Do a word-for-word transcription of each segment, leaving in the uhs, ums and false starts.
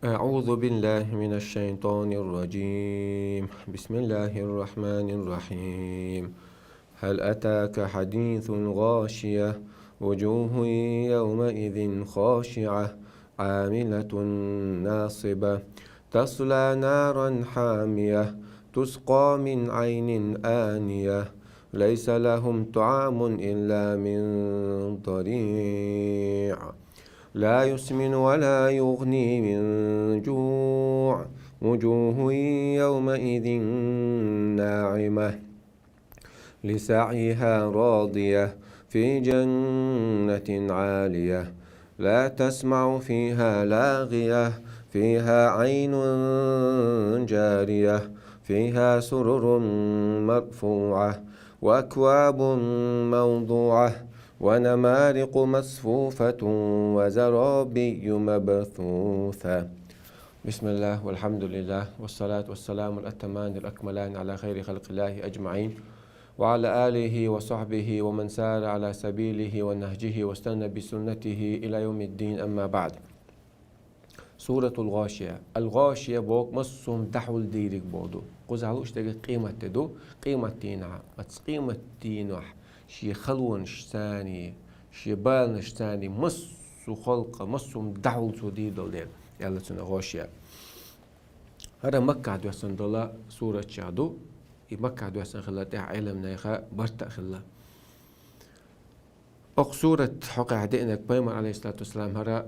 أعوذ بالله من الشيطان الرجيم. بسم الله الرحمن الرحيم. هل أتاك حديث الغاشية. وجوه يومئذ خاشعة. عاملة ناصبة. تصلى نارا حامية. تسقى من عين آنية. ليس لهم طعام إلا من ضريع. لا يسمن ولا يغني من جوع. وجوه يومئذ ناعمة. لسعيها راضية. في جنة عالية. لا تسمع فيها لاغية. فيها عين جارية. فيها سرر مرفوعة. وأكواب موضوعة. ونمارق مصفوفة. وزرابي مبثوثة. بسم الله والحمد لله والصلاة والسلام الأتمان الأكملان على خير خلق الله أجمعين وعلى آله وصحبه ومن سار على سبيله ونهجه واستنى بسنته إلى يوم الدين، أما بعد. سورة الغاشية. الغاشية боху массо а дахьал дийриг боху ду. Кхузахь лууш дерг къематде ду. Къематдийнахь, оцу къематдийнахь шен халонаш царний, шен баланаш царний массо а халкъ, массо а дахьал цо дийр долу дела, аьлла цунах гӀошия. ХӀара Маккахь доьссина долу суратчех ду. И Маккахь доьссина хилла тӀехь Ӏеламнеха барт а хилла. Окху сурат хьокъехь деанарг пайхамар, алейхиссалату вассалам, хӀара,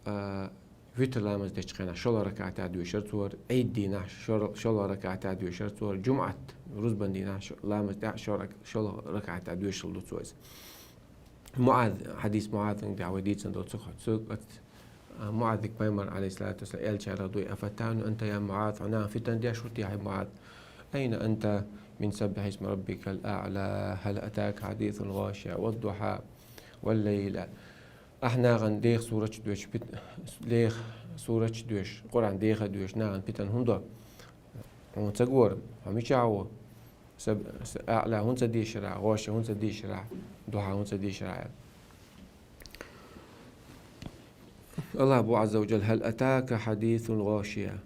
а, витр ламаз дечу хенахь шолгӀа ракаӀатехь доьшура цо, Ӏийд дийнахь шо-, шолгӀа ракаӀатехь доьшура цо, жумӀат рузбан дийнахь шо-, ламаз тӀехь шо рак-, шолгӀа ракаӀатехь доьшуш ду цо иза. МуӀаз, хьадис МуӀазан тӀехь вай дийцина долу цу хьо-, цу, а, МуӀазиг пайхамар, алейхиссалату вассалам, элчара дуй: «أفتان أنت يا معاذ؟» Хьо нахана фитан деш ву те, хьай МуӀаз? «أين أنت من سبح اسم ربك الأعلى؟ هل أتاك حديث الغاشية والضحى والليل». Ахь нахана деха сурачу доьшу, пит-, деха сурачу доьшу, Къуръан деха доьшу, нахана питан хӀунда? Хьуна ца гора, хьо мичахь ву? Саб-, с-, аъла хӀунда ца дийшира, гӀоша хӀунда ца дийшира, духьа хӀунда ца дийшира аьлла. Аллах бу Азза ва Джалла: «هل أتاك حديث الغاشية».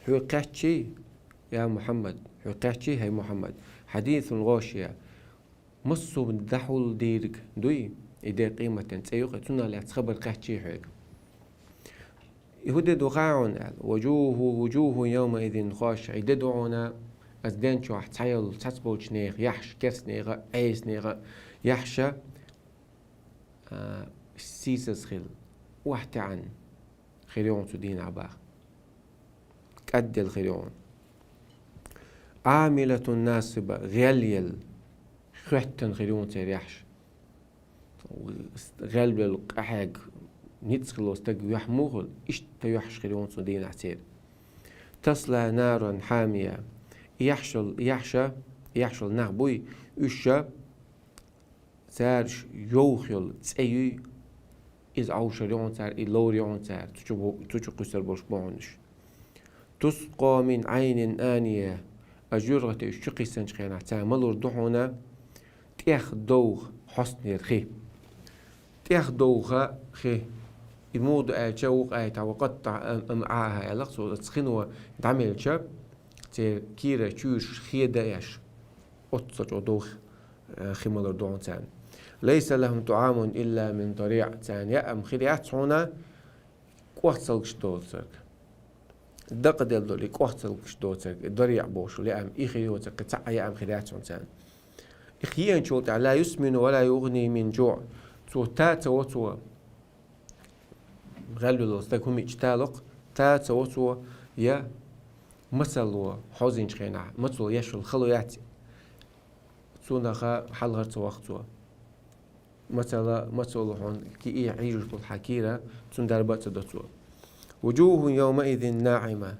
Хьоьга кхаьччий, я Мухьаммад, хьоьга кхаьччий, хӀай Мухьаммад, хьадисун гӀошия, массо а дахьал дийриг дуй, и де къематан цӀе юкъа, цунах лаьцна хабар кхаьччий хьоьга? И хӀун де ду хаьий хьуна аьлла: «وجوه، وجوه يومئذ خاشعة». И де ду хьуна, аса ден чохь цхьайолу, цхьацболчу нехан яхьаш, керстанехан, Ӏесанехан яхьаша, а, сийсаз хилла, охьатаьӀна хир ю хьуна цу дийнахь баха. КӀадделла хир ю хьуна. «عاملة ناصبة», гӀелъелла, хоьттина хир ю хьуна церан яхьаш. ГӀелвелла къахьега ницкъ хилла стаг юьхь муха хуьлу, иштта юьхьаш хир ю хьуна цу дийнахь церан. «تصلى نارا حامية». И яхьаш йолу, и яхьаша, и яхьаш йолу нах буй, уьш ша, цаьрша йовха йолу цӀе юй, иза Ӏовшур ю хьуна цара, и ловр ю хьуна цара, цу чу бу-, цу чу кхуьссур болуш бу хьуна уьш. «تسقى من عين آنية». Аса жоьжахате уьш чу кхиссинчу хенахь, цара малур ду хьуна тӀех довха хьостанера хи. ТӀех довха хи. И муха ду аьлча, вукху аятехь: «وقطع أم-، أمعاءها», аьлла-кх цо, оцу хино дӀамелча, церан кийра чуьйраш хеда еш. Оццул чӀогӀа довха, э, хи малур ду хьуна царна. «ليس لهم طعام إلا من ضريع». Царна яа-м хир яц хьуна кӀорцалгаш доцург. Дакъаделла долу и кӀорцалгаш доцург, и дариӀ бохуш яа-м, и хир йоцург, кхин цхьа а яа-м хир яц хьуна царна. И хиъначул тӀаьхьа: «لا يسمن ولا يغني من جوع». Цо та ца во цо. ГӀелвелла стаг хӀума йиъча талокх, та ца во цо, я мацалло хьовзинчу хенахь, мацалло еш йолу хало яц, цунах хьалхара ца ваха цо. Мацалла, мацалло хьуна киъе хьийжаш болу хьан кийра, цунна дарба а ца до цо. «وجوه يومئذ ناعمة».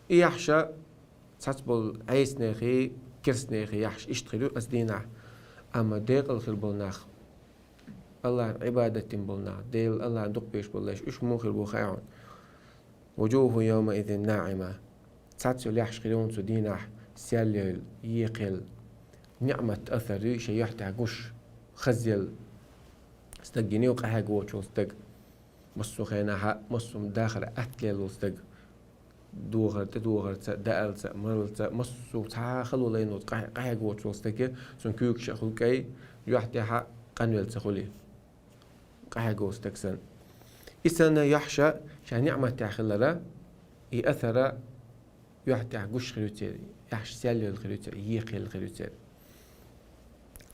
И яхьаша цхьацболу Ӏесанехи, керстанехи яхьаш иштта хир ю аса дийнахь. Амма декъала хир болу нах, Аллахьан Ӏибадат дина болу нах, Дела Аллахьан дукха беш болу леш, уьш муха хир бу хаьий хьуна? «وجوه يومئذ ناعمة». Цхьацца йолу яхьаш хир ю хьуна цу дийнахь, сел йолу, екхелла, ниӀмат асар ю шен юьхь тӀехь гуш, хазъелла стаг гина ю, къахьега воцуш волу стаг. Массо а хенахь а, массо а дахар атта лелла волу стаг. дохар, тӀедохарца, даьлца, малца, массо а цхьа хало лайна воцу, къа-, къахьега воцу волу стаг, цуьнан куьйгаш а хуьлу кӀай, юьхь тӀехь къанвелла ца хуьлий. Къахьега волу стаг санна. И санна юьхьаш шайн ниӀматехь хиларан, и асар юьхь тӀехь гуш хир ю церан, юьхьаш серлойла хир ю церан, екхъелла хир ю церан.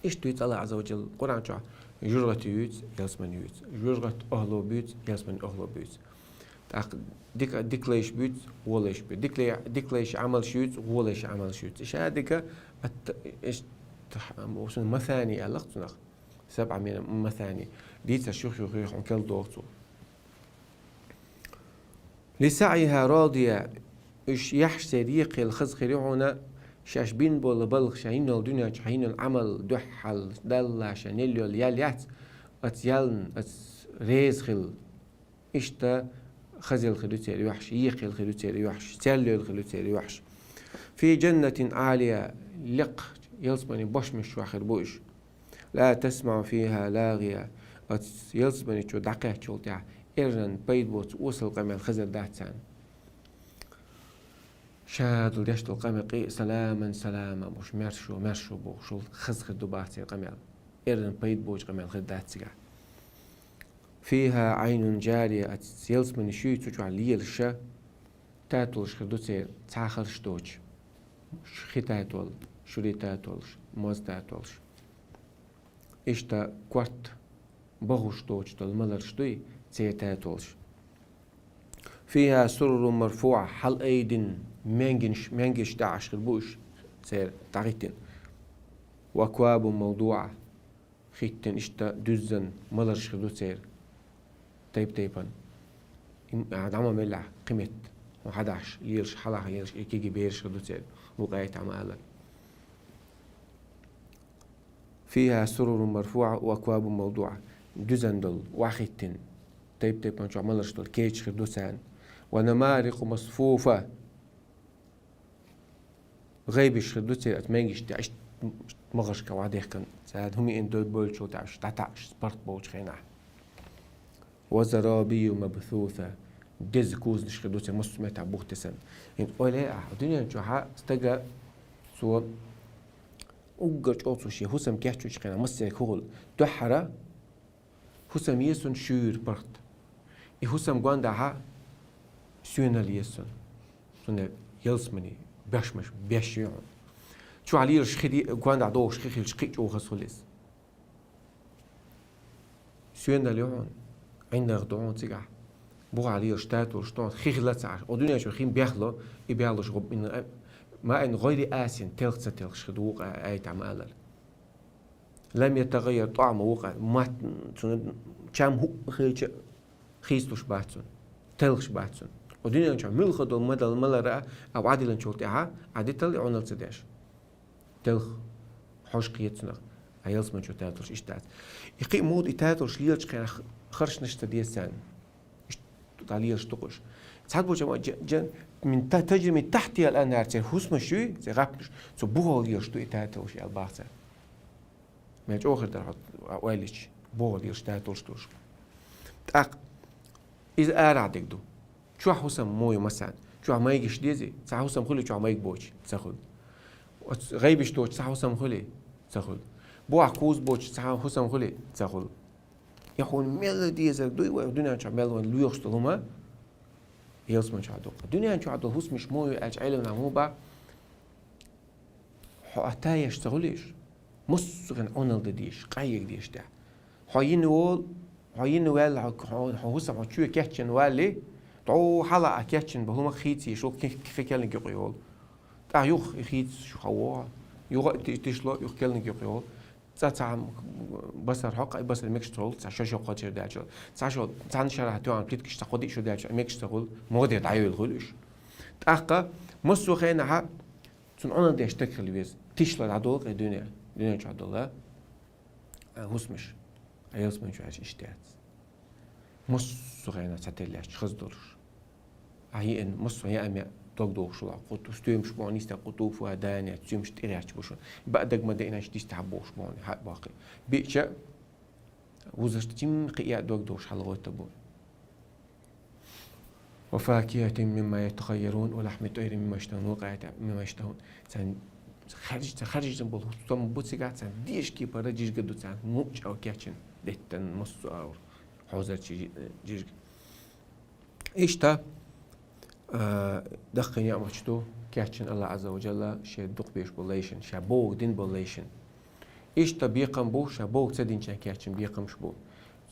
Иштта дуьйцу АллахӀ Ӏазза ва Джалла Къуръан чохь: жуьжгӀат юьйцу, ялсамани юьйцу, жуьжгӀат охьало буьйцу, ялсамани охьало буьйцу. ТӀаккха дика, дика лайш буьйцу, вон лайш буьйцу. Дика лай-, дика лайш Ӏамалш юьйцу, вон лайш Ӏамалш юьйцу. Иштта дика, атта, иштта, масани аьлла цунах. СабӀа мина-, масани. Дийцар шух-шух хьуна кел доху цо. «ЛисаӀйихӀа радия», уьш яхьаш церан екхъелла хаза хир ю хьуна, шаьш бина болу балха, шайн йина йолу дуьнен чохь йина йолу Ӏамал дуьхьал, Далла шайн елла йолу ял яц, оцу ялна, оцу реза хилла. Иштта хазелла хир ю церан юьхьаш, екхъелла хир ю церан юьхьаш, серлойла хир ю церан юьхьаш. «Фи джаннатин Ӏалия», лекха ялсамани бошмаш чохь хир бу уьш. «Ла тасмаӀу фиха лагӀия». Оцу ялсамани чу дӀакхаьччул тӀаьхьа эрна пайда боцу осал къамел хазар дац царна. Шадолу деш долу къамел кхин а: «Саламан, саламан», бохуш, «Маьршо, маьршо», бохуш, хаза хир ду бац церан къамел. Эрна пайда боцу къамел хир дац цигахь. «Фиха Ӏайнун джария», оцу ялсамани чуьйцу чохь лелаш ша, татолуш хир ду церан цхьа харш доцуш. Хи татолуш, шури татолуш, моз татолуш. Иштта корта бахуш доцуш долу маларш дуй, церан татолуш. «Фиха сурурун марфуӀа», хьалаайдина, маьнгинаш, маьнгеш тӀехь Ӏаш хир бу уьш, церан дӀахӀиттина. «Ва аквабун мавдуӀа», хӀиттина иштта дуьззина маларш хир ду церан, тайп-тайпана. Им, а, дӀа ма меллехь кхин метта, хьуна хьадахьаш, лелаш, хьалха лелаш, и кегий бераш хир ду церан, вукху аятехь ма-аллара. «Фиха сурурун марфуӀа ва аквабун мавдуӀа». Дуьззина долу, охьахӀиттина, тайп-тайпана чохь маларш долу кечаш хир ду царна. «Ва намарикъу масфуфа». ГӀайбаш хир ду церан, оцу маьнгеш тӀехь, иштта махкашка охьадехкина, цара хӀума йина дой бойлучул тӀаьхьа, дӀатаьӀаш, паргӀат болчу хенахь. «Ва зарабию мабсуса». Деза кузанаш хир ду церан, массо а меттахь бух тесна. ХӀинца ойла е ахь, дуьнен чохь стага, цо уггар чӀогӀа цо шен хӀусам кечйинчу хенахь массаьрга хӀун хуьлу? Дуьххьара хӀусам еза цунна, шуьйра, паргӀат. И хӀусам гондахьа соьнал еза цунна. Цунна ялсамани, бошмаш, беш ю хьуна. Чохь лелаш хи ди-, гондахь догӀуш хи хилча, кхин а чӀогӀа хаза хуьлу иза. Соьнал ю хьуна, ӀиндагӀ ду хьуна цигахь. Бухахь лелаш татолуш ду хьуна, хи хила ца Ӏаш. О дуьнен чуьра хин бехло, и бехлуш гӀо-, ин-, ма ин гӀайри асин, телха ца телхаш хир ду вукху а-, аятехь ма-аллара. «Лам ятагӀаййар тӀаӀмуху», вукху а, мотт, цуьнан чам хӀуъа хилча а, хийцалуш бац цунна, телхаш бац цунна. О дуьнен чохь муьлхха долу ма-, дала малар а, а, Ӏадиллинчул тӀаьхьа, а, дитал и Ӏуналла ца деш. Телха, хьожа кхета цунах, а, ялсамани чу татолуш иштта дац. И кхин а муха ду, и татолуш лелачу хенахь харшнаш ца деза царна. Иштта дӀалелаш ду-кх уьш. Цхьаболчу ма-, дж-, дж-, мин та-, таджри мин тахьтихал анхӀар, церан хӀусамаш юй, церан гӀапташ, цу бухахь лелаш ду и татолуш аьлла боху цара. Мел чӀогӀа хир дара хьо, а, ойла йича, бухахь лелаш татолуш долуш. ТӀаккха иза арахь дерг ду. Чохь хӀусам ма ю массарна. Чохь майгаш дезий? Цхьа хӀусам хуьлий чохь майга боцуш? Ца хуьлу. Оцу гӀайбаш доцуш цхьа хӀусам хуьлий? Ца хуьлу. Бухахь куза боцуш цхьа хӀусам хуьлий? Ца хуьлу. И хьуна мел дезарг дуй вай, дуьнен чохь мел вайна лоьхуш долу хӀума, ялсамани чохь ду-кх. Дуьнен чохь долу хӀусамаш ма ю аьлча, Ӏеламнаха муха боху, хьо а тайеш ца хуьлийша, массо а хенахь Ӏуналла дан дезаш, къахьега дезаш тӀехь. Хьо йина волу, хьо йина ваьлла, хьо, хьо, хьо хӀусам хьо чоь кечйина валлий, тхьо хьала а кечйина боху хӀума хийца езаш, кхин, кхин керланиг юкъа йолу. ТӀаккха юха и хийца шу хьан вогӀу, юха а ти-, тишло, юха керланиг юкъа йолу. Цкъа цхьа басар хьокху, и басар мегаш ца хуьлу, цхьа шо-шо кхо чуьра даьлча. Цхьа шо, цхьана шарахь тоьхна плиткаш цхьа кхо-диъ шо даьлча, мегаш ца хуьлу, могадер дӀайойла хуьлу уьш. ТӀаккха массо а хенахьа цунна Ӏуналла деш стаг хила веза. Тишла дӀадолу-кх и дуьне, дуьнен чохь долу, а, хӀусамаш. А ялсамани чохь аьлча иштта яц. Массо а хенахь цхьатерра лаьтташ хаза долуш. Ахьа еана, массо а яа-маьа дог дохуш ву, кху-, стоьмаш боху нисдеш, къутуфуха даниятун, стоьмаш тӀе гӀерташ бу шуна. Баа даг ма деъна, иштта дистхьа бохуш боху, хьа а боккхий. Биъча, вузашта жимма кхиъна дог дохуш хьалагӀоттур бу. وفاكهة مما يتخيرون ولحم طير مما يشتهون وقعت مما يشتهون. Царна харж-, царна харжам болу хӀуттам бу цигахь, царна дезаш кепара жижиг ду царна муъчӀа кечйина, деттан массо а агӀор хьозарчий жи-, жижиг. Иштта, а, даккхий неӀматаш ду кечйина Аллах Азза ва Джалла шен дукха беш болу лайшна, ша бохург дина болу лайшна. Иштта бекхам бу, ша бохург ца динчарна кечйина бекхамаш бу.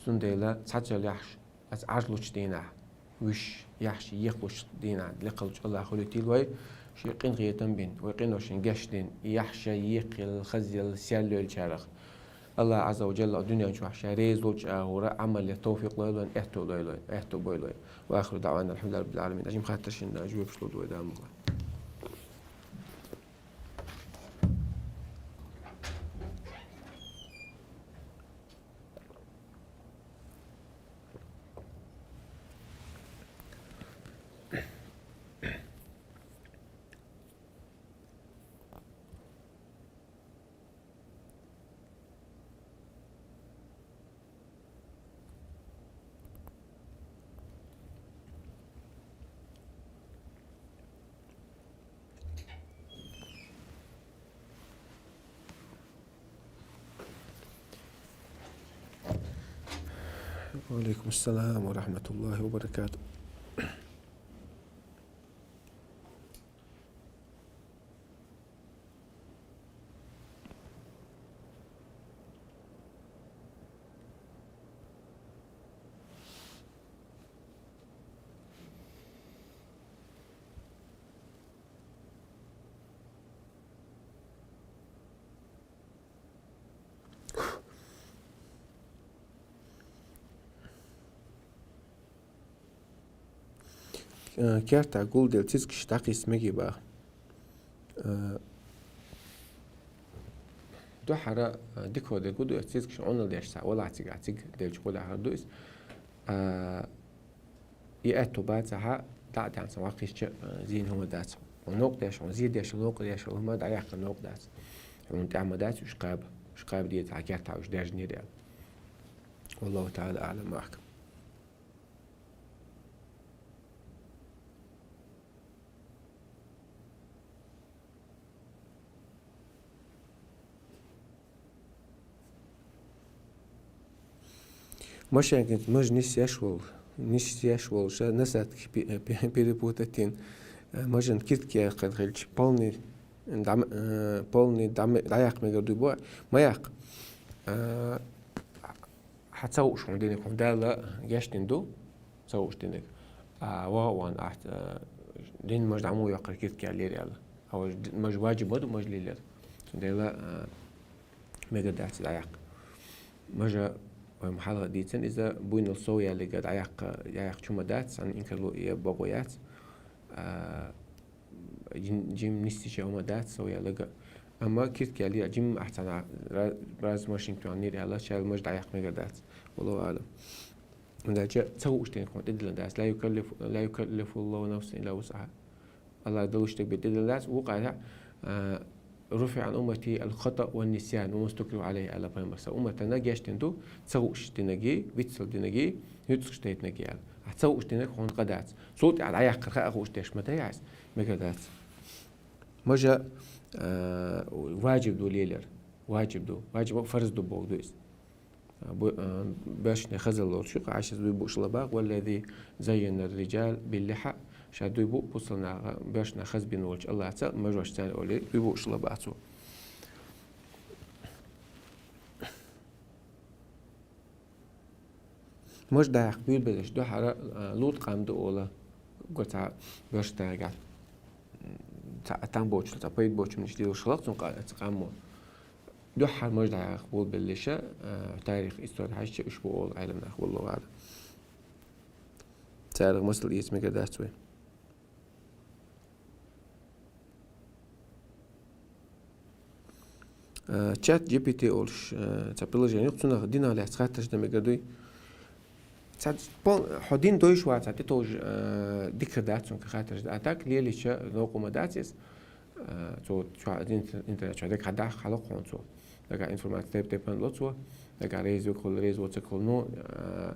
Цундела цхьацца яхьаш Аса Ӏаж лучу дийнахь, вуьш яхьаш екхалучу дийнахь, лекхалучу Аллах хуьлуьйтийла вай, шен къинхетам бина, вай къиношна гечдина, и яхьаш екхъелла, хазъелла, серлоьлучарах. Аллах Азза ва Джалла дуьнен чохь ша реза волчу агӀора Ӏамал ян товфикъ лойла вайна, аьтту лойла вайна, аьтту бойла вайна. Ва ахиру даъвана алхьамдулиллахи раббил Ӏаламин. Жим хаттаршинна жоьпаш лур ду вай, Дала мукъ лахь. وعليكم السلام ورحمة الله وبركاته. Э, кертахь гулделла цицигаш дӀакхийса мегий боху. Э, дуьххьара, э, дика хӀода гу ду, цицигаш Ӏуналла деш цхьа, валахь цигахь, циг делча гӀо дахар ду иза. А, и аьтту бацахьа, дӀа а даьхна сан ваккхийча, а, зийна хӀума дац. Хьуна новкъа деш, хьуна зийр деш, новкъа деш, хӀума дӀаяккха новкъа дац. Хьуна тӀехь ма дац уьш кхаба, уьш кхаба деза хьан кертахь уьш даьржинера аьлла. Валлаху таӀала аӀлам ва ахкам. Машенкинца мажа нисъеш волу, нисъеш волу ша насадки пе-, пе-, перепутать йина, э, мажан киртка яьккхина хилча, полный дам-, э, полный дам-, дӀаяккха мегар дуй боху? Ма яккха. Э, Хьан ца хууш хьуна динарг, хьуна Дала гечдина ду, ца хууш динарг. А, ваха а вахана ахьа, а, дин мажа дӀа муха йоккхура киртка яьллера аьлла. А важа д-, мажа ваджиб ма ду, мажа лелар. Цундела, а, мегар дац дӀаяккха. Мажа, вай ма хьалха дийцина иза, буйнал сов яьлларг дӀаяккха, дӀаяккха чу ма дац, цхьана инкарло е бакъо яц. А, Жим, жим нисдича хӀума дац, сов яьлларг а. Амма киртка яьлла, жим ахь цхьана ра-, раз машин тоьхнера аьлла, шаьлла мажа дӀаяккха мегар дац. Валлаху аӀлам. ХӀунда аьлча ца хууш динарг хьуна тӀедиллина дац. Ла юкаллифу, ла юкаллифуллаху нафсан илла вусъаха. Аллах далуш дерг бен тӀедиллина дац, вукхара, а, «Руфиъа ан уммати ал-хатаъ ван-нисьян ва мастукриху алайхи», аьлла пайхамара. Сан умматана гечдина ду, ца хууш динарг, вицлуш динарг, нуьцкъаш дайтинарг аьлла. Ахь ца хууш динарг хьуна къа дац. Цул тӀаьхьа дӀаяккхар хаа хууш деш ма дай ас, мегар дац. Мажа, а, ваджиб ду лелар. Ваджиб ду. Ваджиб а фарз ду бохург ду иза. А, бу-, а, боьршане хазалла лоруш ю, Ӏайшас дуй бууш хилла боху: «Валлази заййана ар-риджала бил-лихьа». Ша дуй бу бусалба наха, боьршане хаза бина волчу Аллаца мажош царна олий, дуй бууш хилла боху цо. Мажа дӀаяккха буьйлабелларш дуьххьара, а, лута къам ду олу, го цхьа боьрша дагахь, м, цхьа там боцуш, цхьа пайда боцуш хӀуманаш лелош хилла цунна къа-, цу къамо. Дуьххьара мажа дӀаяккха буьйлабелларш, а, тарих, истори хьаьжча, уьш бу олу Ӏеламнаха, валлаху аӀлам. Царах масал эца мегар дац вай. Э, чат джи пи ти олуш, э, цхьа приложение ю, цунах динах лаьцна хаттарш дан мегар дуй. Цхьа пол-, хьо дин дойуш вацахь, тӀетовжа, э, дика дац цунга хаттарш дан. А так, лелийча, новкъа ма дац иза. Э, цо чохь, интернет чохь дагахь даха хьалакхуьу цо. Дагахь информация тайп-тайпана ло цо. Дагахь реза векхула, реза воцурла. Ну, э,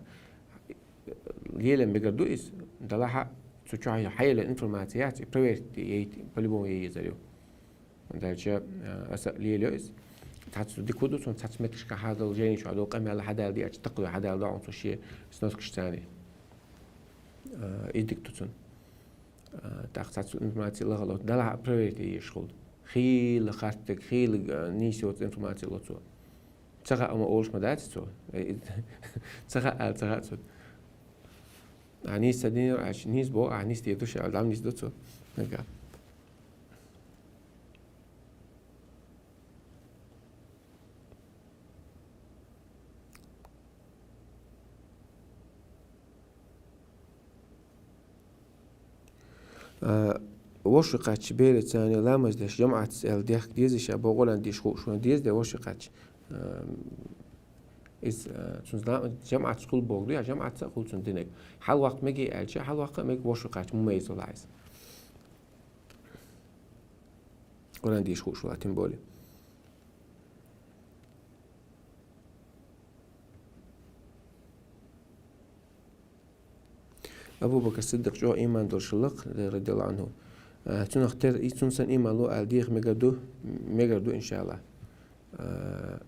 лелам мегар ду иза, далахьа, Цу чу хьайола информация яц, и проверить яйта, по-любому яйта езар ю. Дальше, э, аса лело из. Цац дикуду, цун цац метришка хьадал, жени чу хьадал, къамяла хьадал ди, ач такъду хьадал да, он цу ши сноскаш цани. Э, и дик туцун. Э, так цац информация лагало, дала проверить еш хул. Хила хартек, хила, э, нисиот информация лоцу. Цаха ама олш ма дац цо. Э, цаха ал цаха цо. А нис са динер ач, нис бо, а нис те душа, а дам нис дуцу. Нага. А, воши качи бере цани ламаз деш жамаат эл дехк дезиша бо Къуран диш ху шуна дез де воши качи. А, из, а, цун зла-, жамаат хул богду, я жамаат са хул цун динек. Хал вакт меги элча, хал вакт мег воши качи мумейз улайс. Къуран диш ху шула, тем более. Абу Бакр Сиддикъ чӀо иман долшаллакъ, радияллаху анху. Э, цунах тер, и цун сан иман лу ал дих мегаду, мегарду, иншаллах. Э,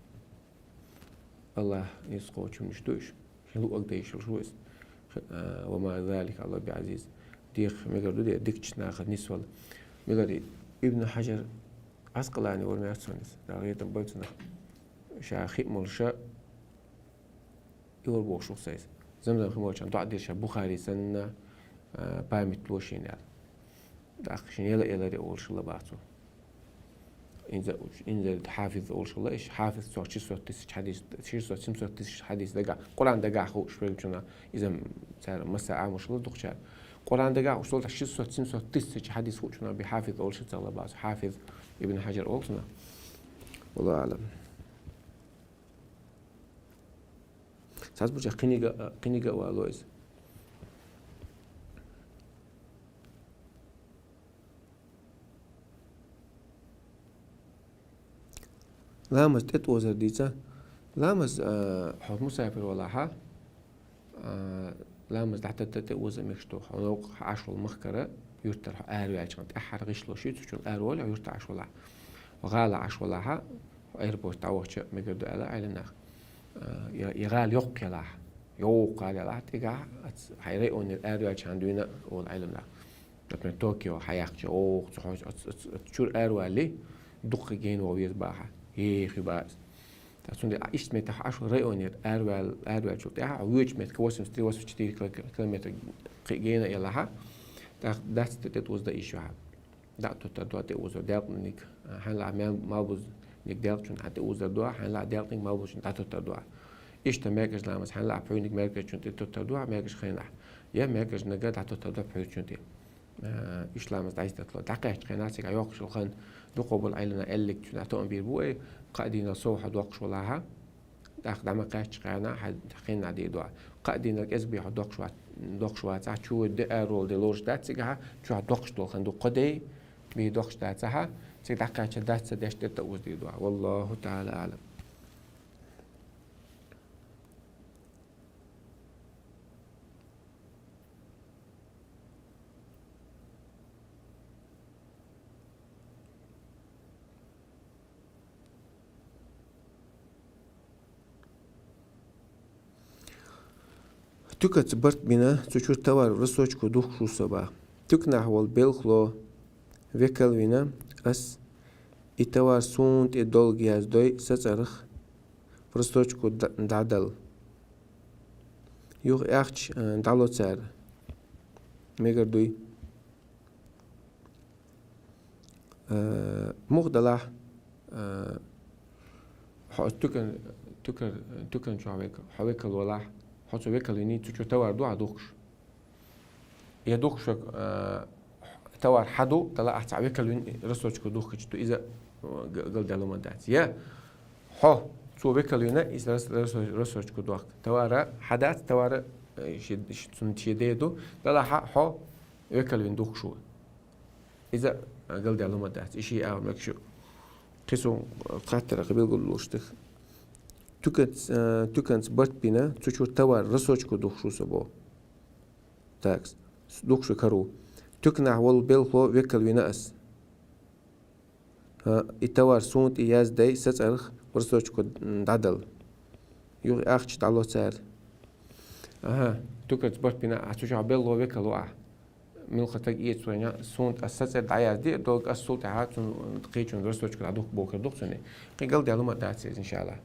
Аллах из къочумниш душ. Хилу агдайшал шуис. Э, ва ма залик Аллах би азиз. Дих мегарду де, дикч нахад нисвал. Мегари Ибн Хаджар Аскъалани вар мясцунис. Рагъетам бальцунах. Ша химулша Илар бохуш ву сайс. Замзам химолчан дуӀа дирша Бухари санна, а, память лошин яр. Дакъ шин яла, яла ре олшила бацу. Инза, инза хафиз олшила, иш хафиз цо шестьсот тысяч хадис, шестьсот, семьсот тысяч хадис дага. Къуран дага ху шпелчуна, изам цар маса амушла духчар. Къуран дага ху шестьсот, семьсот тысяч хадис хучуна би хафиз олши цала бацу. Хафиз Ибн Хаджар олсуна. Валлаху алам. Цац бурча книга, книга ва лоиз. Ламаз тӀе тӀозар дица. Ламаз, а, хьо мусафир валаха. А, ламаз дӀататта тӀе оза мехш тох. Хьо локх хьо ашвал махкара, юртар хьо арваьлчан тӀе хьар гъишло ши, цучул арвал юрта ашвала. ГӀала ашвалаха, аэропорт дӀавахча мегарду ала айланах. А, я, я гӀала йоккхелах. Йоккхалелах, тӀигах, ац, хай районер арваьлчан дуйна ол айланах. Например, Токио хьаяхча, ох, цу хо-, ац, ац, ац, чур арвали, дукха гейн вов ез баха. Ехи бац. Та цунде а ишт метах ашвал районер арвал, арвал чул тӀе, а вуч метка восемьдесят три, восемьдесят четыре кило-, километр кхи гейна ялаха. Та дац тӀе тӀе тузда ишваха. Да тутар дуа тӀе узар делкъник, хьанла мя-, малбуз ник делкъчун а тӀе узар дуа, хьанла делкъник малбузчун да тутар дуа. Ишта мякаш ламаз, хьанла пхуйник мякашчун тӀе тутар дуа, мякаш хенах. Я мякаш нага да тутар дуа пхуйчун тӀе. Э, иш ламаз дайс датло. Дакъач хенах, цига йокъ шул хан, дукъобул айлана эллик чун а тоон бир буай, кхадина сов хьа докъш валаха. Дах дама кхач хана, хьа хенна ди дуа. Кхадина кӀез би хьа докъш ва, докъш ва, ца чу де арол де лош да, цига хьа, чу хьа докъш дол хан ду кхадей, би докъш да ца хьа, циг дакъач дац ца деш тӀе уз ди дуа. Валлаху та'ала а'лам. Туькаца барт бина, цу чур товар в рассрочку духку шуса ба. Туькнахь вал белхло векал вина, ас и товар сун тӀе долг яздой са цӀарах в рассрочку д-, дӀадал. Юх яхч, э, дӀало цар. Мегар дуй. Э, мух далахь, э, хьо туькан, туькан, туькан чу хьо век-, хьо векал валахь, хьо цу векал вини, цу чу товар ду а духкаш. Я духкаш, э, товар хьаду, дала ахь ца векал вин рассрочку духкачу, иза, э, г-, гал далума дац. Я хьо цу векал вина, из рас-, рас-, рассрочку духк. Товара хьадац, товара, э, ши, ши, цун ши деду, дала хьа, хьо векал вин духкшу. Иза галдалума дац, иши а мекшу. Кхисун хаттара къабил гуллуштих. Тюканц, э, тюканц барт бина, цу чур товар рассрочку духшу собо. Такс. дукха шу кару. Туьканахь волу белхало векал вина ас. ХӀа, и товар суна тӀе яздай сацӀарх просрочку дӀадала. Юха ахча дӀало цара. Аха, туьканца барт бина, а цу чохь белхало векал ву ахь. Муьлхха стаг эца вайна, суна ас сацӀар дӀаязде, долга ас сул тӀаьхьа цунна кхечун просрочку дӀадухку бохур ду-кх цунна. Кхин галдаьлла ма дац иза, иншалла.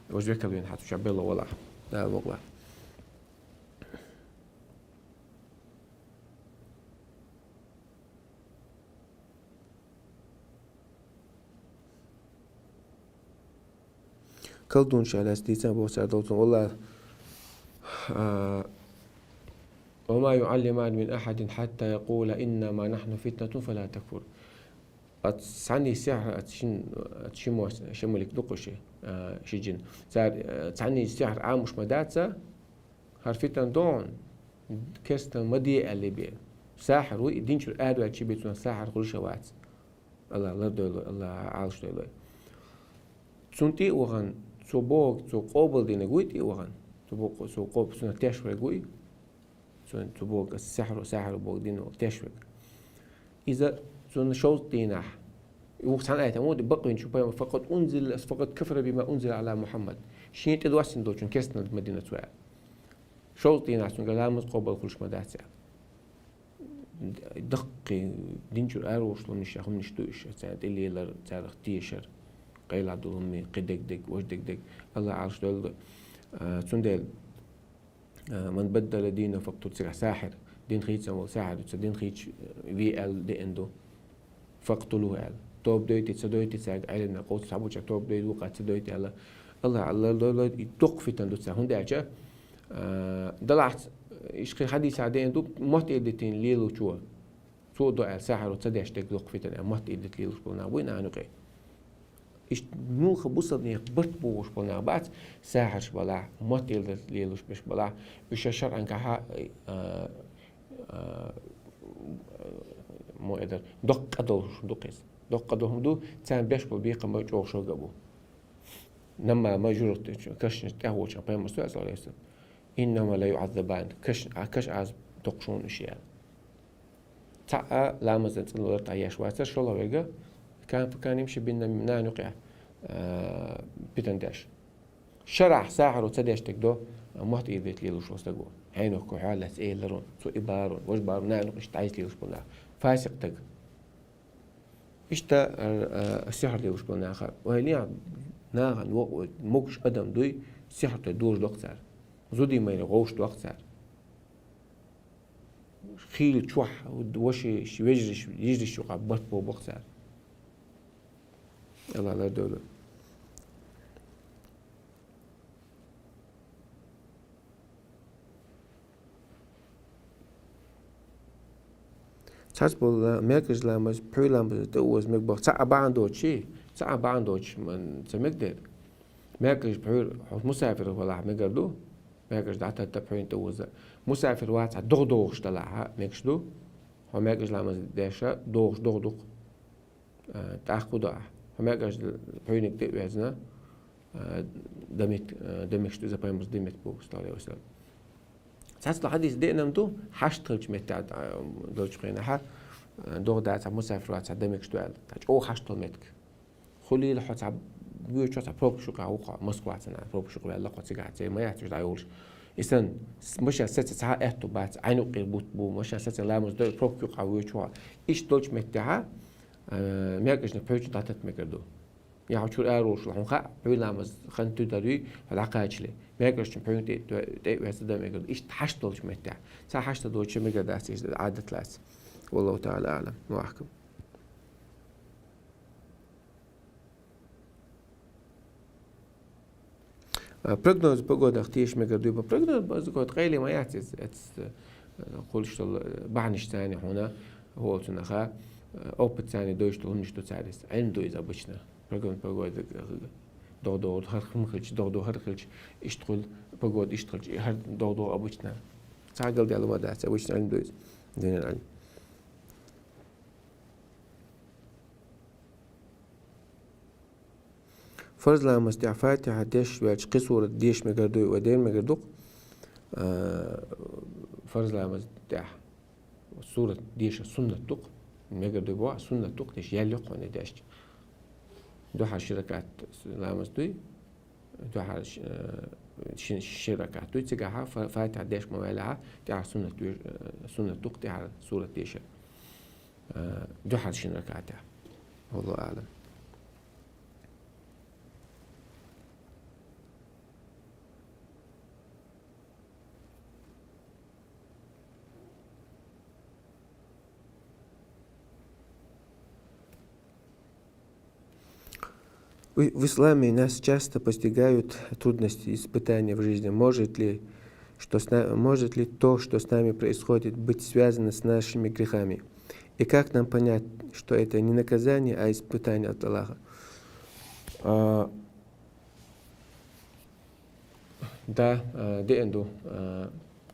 Важа векал вина хьан цу чохь белхало валахь. Дала мукъ лахь. Колдунаш лаьцна дийцина боху цара долчун, валлахӀи, а, «وما يعلمان من أحد حتى يقولا إنما نحن فتنة فلا تكفر». Ат цхьанний сихьр, ат шин, ат шиммо, ши малик ду-кх ши, а, ши джин. Цара, а, цхьанний сихьр Ӏамош ма дац, хӀара фитан догӀун, керстан ма де аьлла бен. Сахьар ву, и дин чуьра араваьлча бен цунах сахьар хуьлуш а вац. АллахӀ лардойла, АллахӀ Ӏалашдойла. Цунна тӀе а вахана, цо бохург, цо къобалдинарг вуй тӀе а вахана. Цо боху-, цо къоб-, цунах тешверг вуй. Цо, цо бохург, ас сихьр ву, сахьар ву бохург дина волу тешверг. Иза цунна шовзткъа дийнахь. Юха цхьана аятехь ма ду, бакъвинчу пайхамар: «فقد أنزل، فقد كفر بما أنزل على محمد». Шена тӀе доссина долчун керстанал ма дина цо аьлла. Шовзткъа дийнахь цуьнга ламаз къобал хуьлуш ма дац аьлла. Даккхий, дин чуьра араволуш лунаш, хӀуманаш ду уьш, царна тӀе лелар, царах тешар, къайла долу хӀума, кхин дегдерг, важа дегдерг, АллахӀ Ӏалашдойла. А, цундела, а, «من بدل دينه فاقتلوه», цигахь сахьир, дин хийцина волу сахьир ду, цо дин хийцича, ве аьлла деана ду. «فاقتلوه» аьлла. Тоба дойти, ца дойти цаьрга Ӏеламнаха кхоччуш цхьаболчара тоба дойти, вукхара ца дойти аьлла. АллахӀ, АллахӀ, АллахӀ, и доккха фитна ду цара. ХӀунда аьлча, а, делахь ц-, ишкхи хьадисехь деана ду, мотт эр дитина лелочо. Цо до аьлла, сахьаро ца деш дерг доккха фитна аьлла, мотт эр дита лелаш болу нах буй нахана юкъе. Иштта муьлхха бусалба нехан барт бохуш болу нах бац, сахьарш балахь, мотт эр дита лелаш беш балахь, уьш шарӀанкахьа, а, а, мо эдар, доккха къа долуш ду-кх иза. Доккха къа долу хӀума ду, царна беш болу бекхам бан чӀогӀа шога бу. Намма ма журат кашнаш тӀехволчу пайхамар со аьлла: «إنهما ليعذبان», каш, а, каш аз доккхуш ву уьш аьлла. Цхьа а ламазан цӀанлар тӀе еш вацара, шолгӀа верг, кан, кан йимши бин нахана юкъехь, а, питан деш. Шарахь сахьаро ца деш дерг до, мотт эр дита лелаш волу стаг ву. Хьенух кху хьоьллаьцна эларун, цу и барун, важа барун, нахана юкъа иштта дӀайса лелаш болу нах. Фасикъ стаг. Иштта, а, а, сихьр лелаш болу наха. Вай лехьа нахана вокъа могуш адам дуй, сихьр той дожа доккху цара. Зудий майра гӀовш доккху цара. Хийла чохь, ваши, вежариш, йижариш юкъа барт бо боккху цара. АллахӀ лардойла. Цхьацца болу ла-, маьркӀажа ламаз, пхьуьйра ламаз тӀе оза мега боху. Цхьа а бахьана доцуш, цхьа а бахьана доцуш ма-, ца мега дера. МаьркӀажа пхьуьйра, хьо мусафир валахь мегар ду, маьркӀажа дӀататта пхьуьйна тӀе оза. Мусафир вацахь догӀа догӀуш далахь а мегаш ду. Хьо маьркӀажа ламаз деша догӀуш догӀа ду-кх. А, тӀаккха хӀун до ахь? Хьо маьркӀажа пхьуьйниг тӀе а везна, а, дамет-, а, дамекаш ду иза пайхамарс дан мет бу, саллаллаху алейхи ва саллям. Цхьацца хьадис деанам ду, хьашт хилча меттехь, а, долчу хенахьа, а, догӀа дацахь, мусафир вацахь, дамекаш ду аьлла. Та чӀогӀа хьашт хила меттиг. Хуьлийла хьо цхьа воьчохь цхьа пробка юкъахь ву хьо, Москва цхьана пробка юкъа ваьлла хьо цигахь, цӀе ма яц уьш дӀайолуш. И санна, с-, машен саца цхьа а аьтту бац, Ӏайн юккъера бутт бу, машен саца ламаз дой, пробка юкъахь воьчу хьо. Иштта долчу меттехьа, а, маьркӀажниг пхьуьйчу дӀататта мегар ду. Я хьо чуьра ара волуш ву, хьуна хаьа, пхьуьйра ламаз хан туьтар юй, хьо дӀакхачале. МаьркӀажчун пхьуьйна тӀе, тӀе а веза дан мегар ду. Иштта хьашт долчу меттехь. Цхьа хьашт доцуша мегар дац иза Ӏадат лаца. Валлаху таӀала аӀлам. Ва ахкам. А, прогноз погодах теша мегар дуй бан. Прогноз погода къайле ма яц иза, эцна, э, кхуллуш долу, э, бахьанаш царна хьуна, хӀола цунаха, э, опыт царна дойуш долу хӀуманаш ду цара иза. Ӏилма ду иза обычно. Прогноз погода, э, догӀа-догӀа хӀара хӀума хилча, догӀа-догӀа хӀара хилча, иштта хуьлу, погода иштта хилча, и хӀара догӀа-догӀа обычно. Цхьа галдаьлла ма дац, обычно Ӏилма ду иза. Динан Ӏилма. Фарз ламаз тӀехь Фатихьа деш ваьлча кхин сурат деша мегар дуй, вай дер мегар ду-кх, а, фарз ламаз тӀехь. Сурат деша суннат ду-кх. Мегар дуй боху, суннат ду-кх, деша ял йоккхуьйна дешча. Дуьххьара ши ракаӀат ламаз дуй, дуьххьара ш-, э, ши, ши ракаӀат дуй, цигахьа фа-, Фатихьа деш ма ваьллехьа, тӀаьхьара суннат дуй, э, суннат ду-кх тӀаьхьара сурат деша. Э, дуьххьара шин ракаӀатехь. Валлаху аълам. В в исламе нас часто постигают трудности, испытания в жизни. Может ли, что с на-, может ли то, что с нами происходит, быть связано с нашими грехами? И как нам понять, что это не наказание, а испытание от Аллаха? А, Да, э, деана ду, э,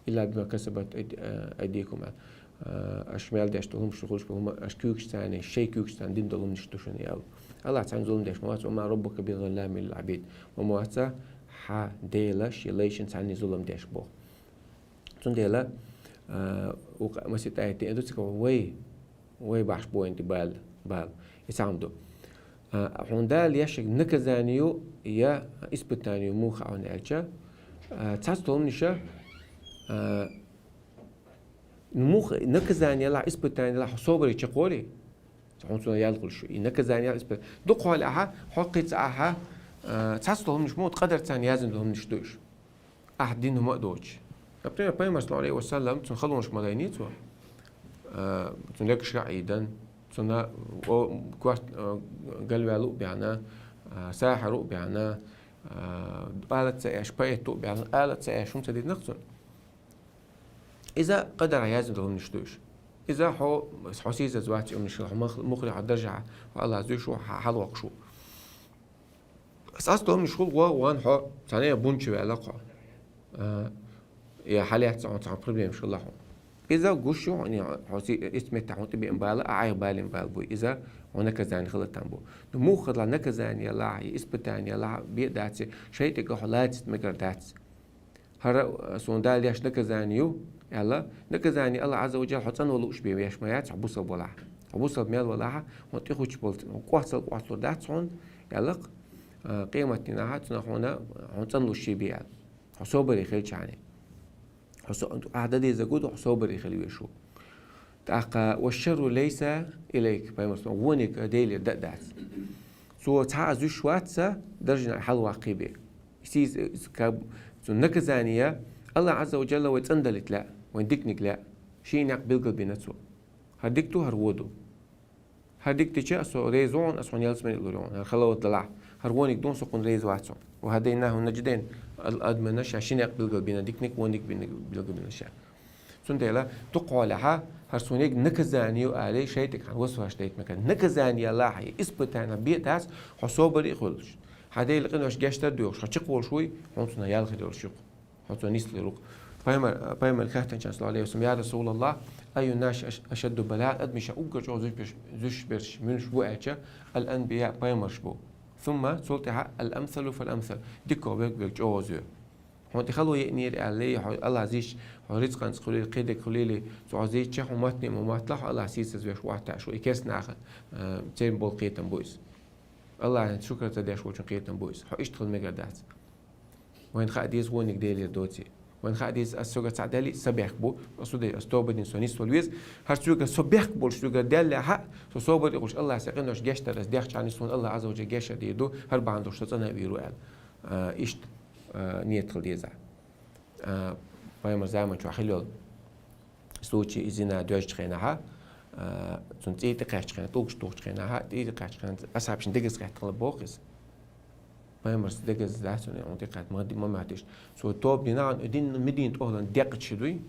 «илла бима касабат айд-, э, айдикум», э, аша мел деш долу хӀумаш, хӀумаш, хӀума аша куьйгашца, шайн куьйгашца дина долу хӀуманаш ду шуна аьлла. Аллах цхьанна зулам деш ма вац, «ва ма раббука би залламин лил абид». Ма ма вац, хьан Дела шен лайшна цхьанна зулам деш боху. Цундела, э, укх масийтта аят деана ду цига, вай, вай бахьаш бу вайна тӀе бала, бала. И цхьа хӀума ду. А, хьуна Дала еш йолу наказание ю я испытание ю муха хьуна аьлча, а, цхьацца долу хӀуманаша, а, муха наказание лахь, испытание лахь, хьо собаре чекхолий? Хьуна цунах ял хуьлуш ю. И наказание лахь, испытание. Дукха хьоле ахьа, хьо кхин цхьа ахьа, а, цхьацца долу хӀуманаш ма ду, къадарца яздина долу хӀуманаш ду уьш. Ахь дина хӀума а доцуш. Например, Пайхамар, саллаллаху алейхи ва саллям, цуьнан халонаш ма дайний цо. А, цуьнан легаш а Ӏийдан, цуьнан о, корта, а, галваьлла а баьхна, а, сахьир а баьхна, а, алаца ца еш, поэт а баьхна, алаца ца еш, хӀума ца дитинарх цунна. Иза къадарехь яздина долу хӀуманаш ду уьш. Иза хьо, хьо сийсаз вац и хӀуманаш, хьо мах-, муххале хьо даржехь, хьо Аллах зуьйш ву, хьо хьалавоккхуш ву. Цхьацца долу хӀуманаш хуьлу гӀо, ван хьо, цхьана а бун чу ваьлла хьо. А, я хьалаьцна хьуна цхьана проблемаш хилла хьуна. Иза гуш ю хьуна, хьо си-, иштта меттехь хьуна тӀебеана бала, а Ӏайха балийна бала буй. Иза хьуна наказание хила там бу. Ну, муха хилла наказание лахь, и испытание лахь, бен дац, шайтӀага хьо лаьцна мегар дац. ХӀара, а, суна Дала еш наказание ю, аьлла, наказание Аллах Азза ва Джалла хьо цӀанвала лууш бен еш ма яц, хьо бусалба валахь. Хьо бусалба мел валахь, хьуна тӀехуьттуш болу, хьуна кӀоццал кӀоцлур дац хьуна, аьлла-кх, а, къематдийнахь цунах хьуна, хьуна цӀанлуш бен аьлла. Хьо собаре хилчахьана. Хьо со-, ахьа дан дезарг ду, хьо собаре хила везаш ву. ТӀаккха: «Ва шарру лайса илайк», пайхамар сан, вониг Делера дан а дац. Цо цхьа а зуьйш вац сан даржехь хьалаваккхий бен. Иза, иза, ка-, цу наказание, Аллах Азза ва Джалла вай цӀандалийта лаьа, вайн диканиг лаьа. Шен некъ билгалбина цо. ХӀара дика ду, хӀара вон ду. ХӀара дика дича, аса реза ву хьуна, аса хьуна ялсамани а лур ю хьуна. ХӀара хала ван далахь, хӀара вониг ду хьуна, со кхунна реза вац хьуна. «Ва хадайнаху надждайн», ал-, адамна ша ши некъ билгалбина, диканиг, вониг бина, билгалбина ша. Цундела, дукха хьолехьа, хӀара суна яга наказание ю алий, шайтӀага хьан васвас дайта мегар. Наказание лахь, испытание бен дац, хьо собаре а хуьлуш. Хьан Делан къинош гечдар а доьхуш, хьо чекхволуш вуй, хьуна цунах ял хир йолуш ю-кх. Хьо цунах нислур ву-кх. Пайхамар, пайхамар хаьттинчарна, саллаллаху алейхи ва саллям: «Я Расулаллах, айю ннас аш-, ашадду балаан», адамашкахь уггар чӀогӀа зуьш берш, зуьш берш муьлш бу аьлча, «ал-анбия», пайхамарш бу. «Сумма», цул тӀаьхьа, «ал-амсалу фал-амсал», дикко верг верг чӀогӀа зоь. Хьуна тӀе хало еънера аьлла, хьо Аллах зийча, хьо рицкъанца хуьлийла, кхидерг хуьлийла, цо хьо зийча, хьуна моттане ма мотталахь, хьо Аллах сийсаз веш вахташ ву. И керста наха, э, церан болу кхетам бу иза. Аллахьан шукар ца деш волчун кхетам бу иза. Хьо иштта хила мегар дац. Вайна хаа деза вониг Делера доций. Вайна хаа деза, ас соьга цхьаъ даьллий, сан бехк бу, ас ду дей, ас тоба дина, со нисвала веза. ХӀара соьга со бехк болуш соьга даьллехьа, со собар а хуьлуш, Аллах сан къинош гечдар ас дехчахьана, суна Аллах Азза ва Джалла гечдар дийр ду, хӀара бахьана долуш со цӀанвийр ву аьлла. А, иштта, а, нийят хила деза. А, пайхамар заман чохь хила йолу случай, и зина доьжначу хенахьа, а, цунна цӀий тӀекхаьччу хенахь, тӀулгаш тухучу хенахьа, цӀий тӀекхаьччу хенахь, асхьабашна дегаза гӀеттахала боху иза. Пайхамарс дегаза дац, цунна хьуна тӀекхаьчча, ма ди-, ма моьтту иштта. Цо тоба дина, дин, Мединан тӀехула декъачу хи дуй,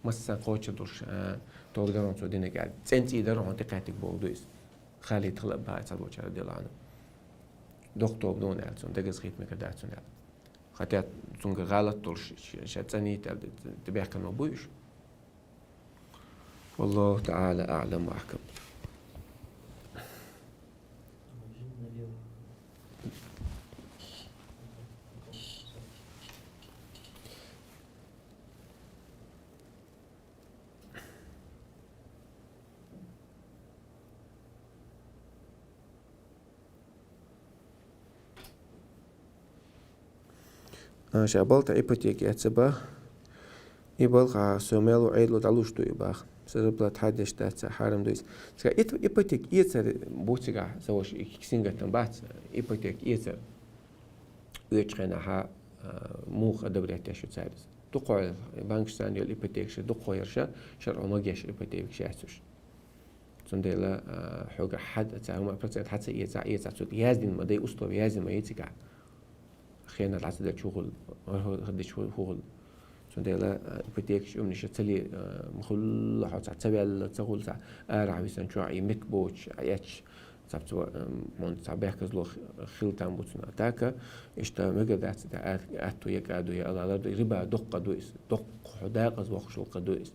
массарна кхочур долуш, а, тоба дара хьуна цо динарг аьлла. ЦӀен цӀий дара хьуна тӀекхаьчнарг боху ду иза. Халид хила а баха цхьаболчара делахьана. Доккха тоба ду хьуна аьлла, цунна дегаза хета мегар дац цунна аьлла. Хотя цуьнга гӀалат долуш ш-, ш-, ша цӀанийта аьлла, тӀебаьхкина ма буй уьш. Валлаху таӀала аӀлам ва ахкам. А, ша балта ипотека эца бах. И балха со мело Ӏедло дӀалуш ду и бах. Са зарплата хьадеш дац, ца хьарам ду из. Цига ит-, ипотека эцар бу цига, ца ваш и кисингаттан бац, ипотека эцар. Оьч хенахьа, а, мух одобрять шу царис. Дукхо, банкаш царна йол ипотека ша, дукхо яр ша, шарӀо магеш ипотека ша эцуш. Цундела, а, хьога хьад, ца, хӀума процент хьаца эца, эца цу яздин ма дай, условия яздин ма эцига. Хена лаца да чугул, хадич хугул. Цундела, а, ипотекаш умниша цали, а, мхулла хоца, цавял, цагул ца, ара висан чуа, и мек боч, а яч, цап цу, ам, мон ца бехказ лох хил там буцна. Атака, ишта мега дац да, ат, атту як аду я алалар, риба докка дуис, док худаказ вохшул кадуис.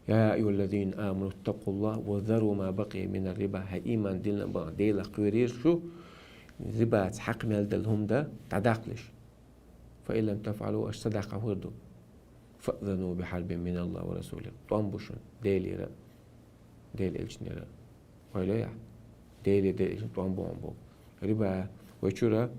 يا أيها الذين آمنوا اتقوا الله وذروا ما بقي من الربا. Хьай иман дилна ба, Дела кхуьрир шу, рибац хьакъ мел дал хӀума да, дӀадаккхалаш. فإن لم تفعلوا, аш садакъа хӀур ду. فأذنوا بحرب من الله ورسوله. ТӀом бу шун, Делира, Дел элчнира. Вайло я. Деле, Деле элчн тӀом бу, бу. Риба, вай чура,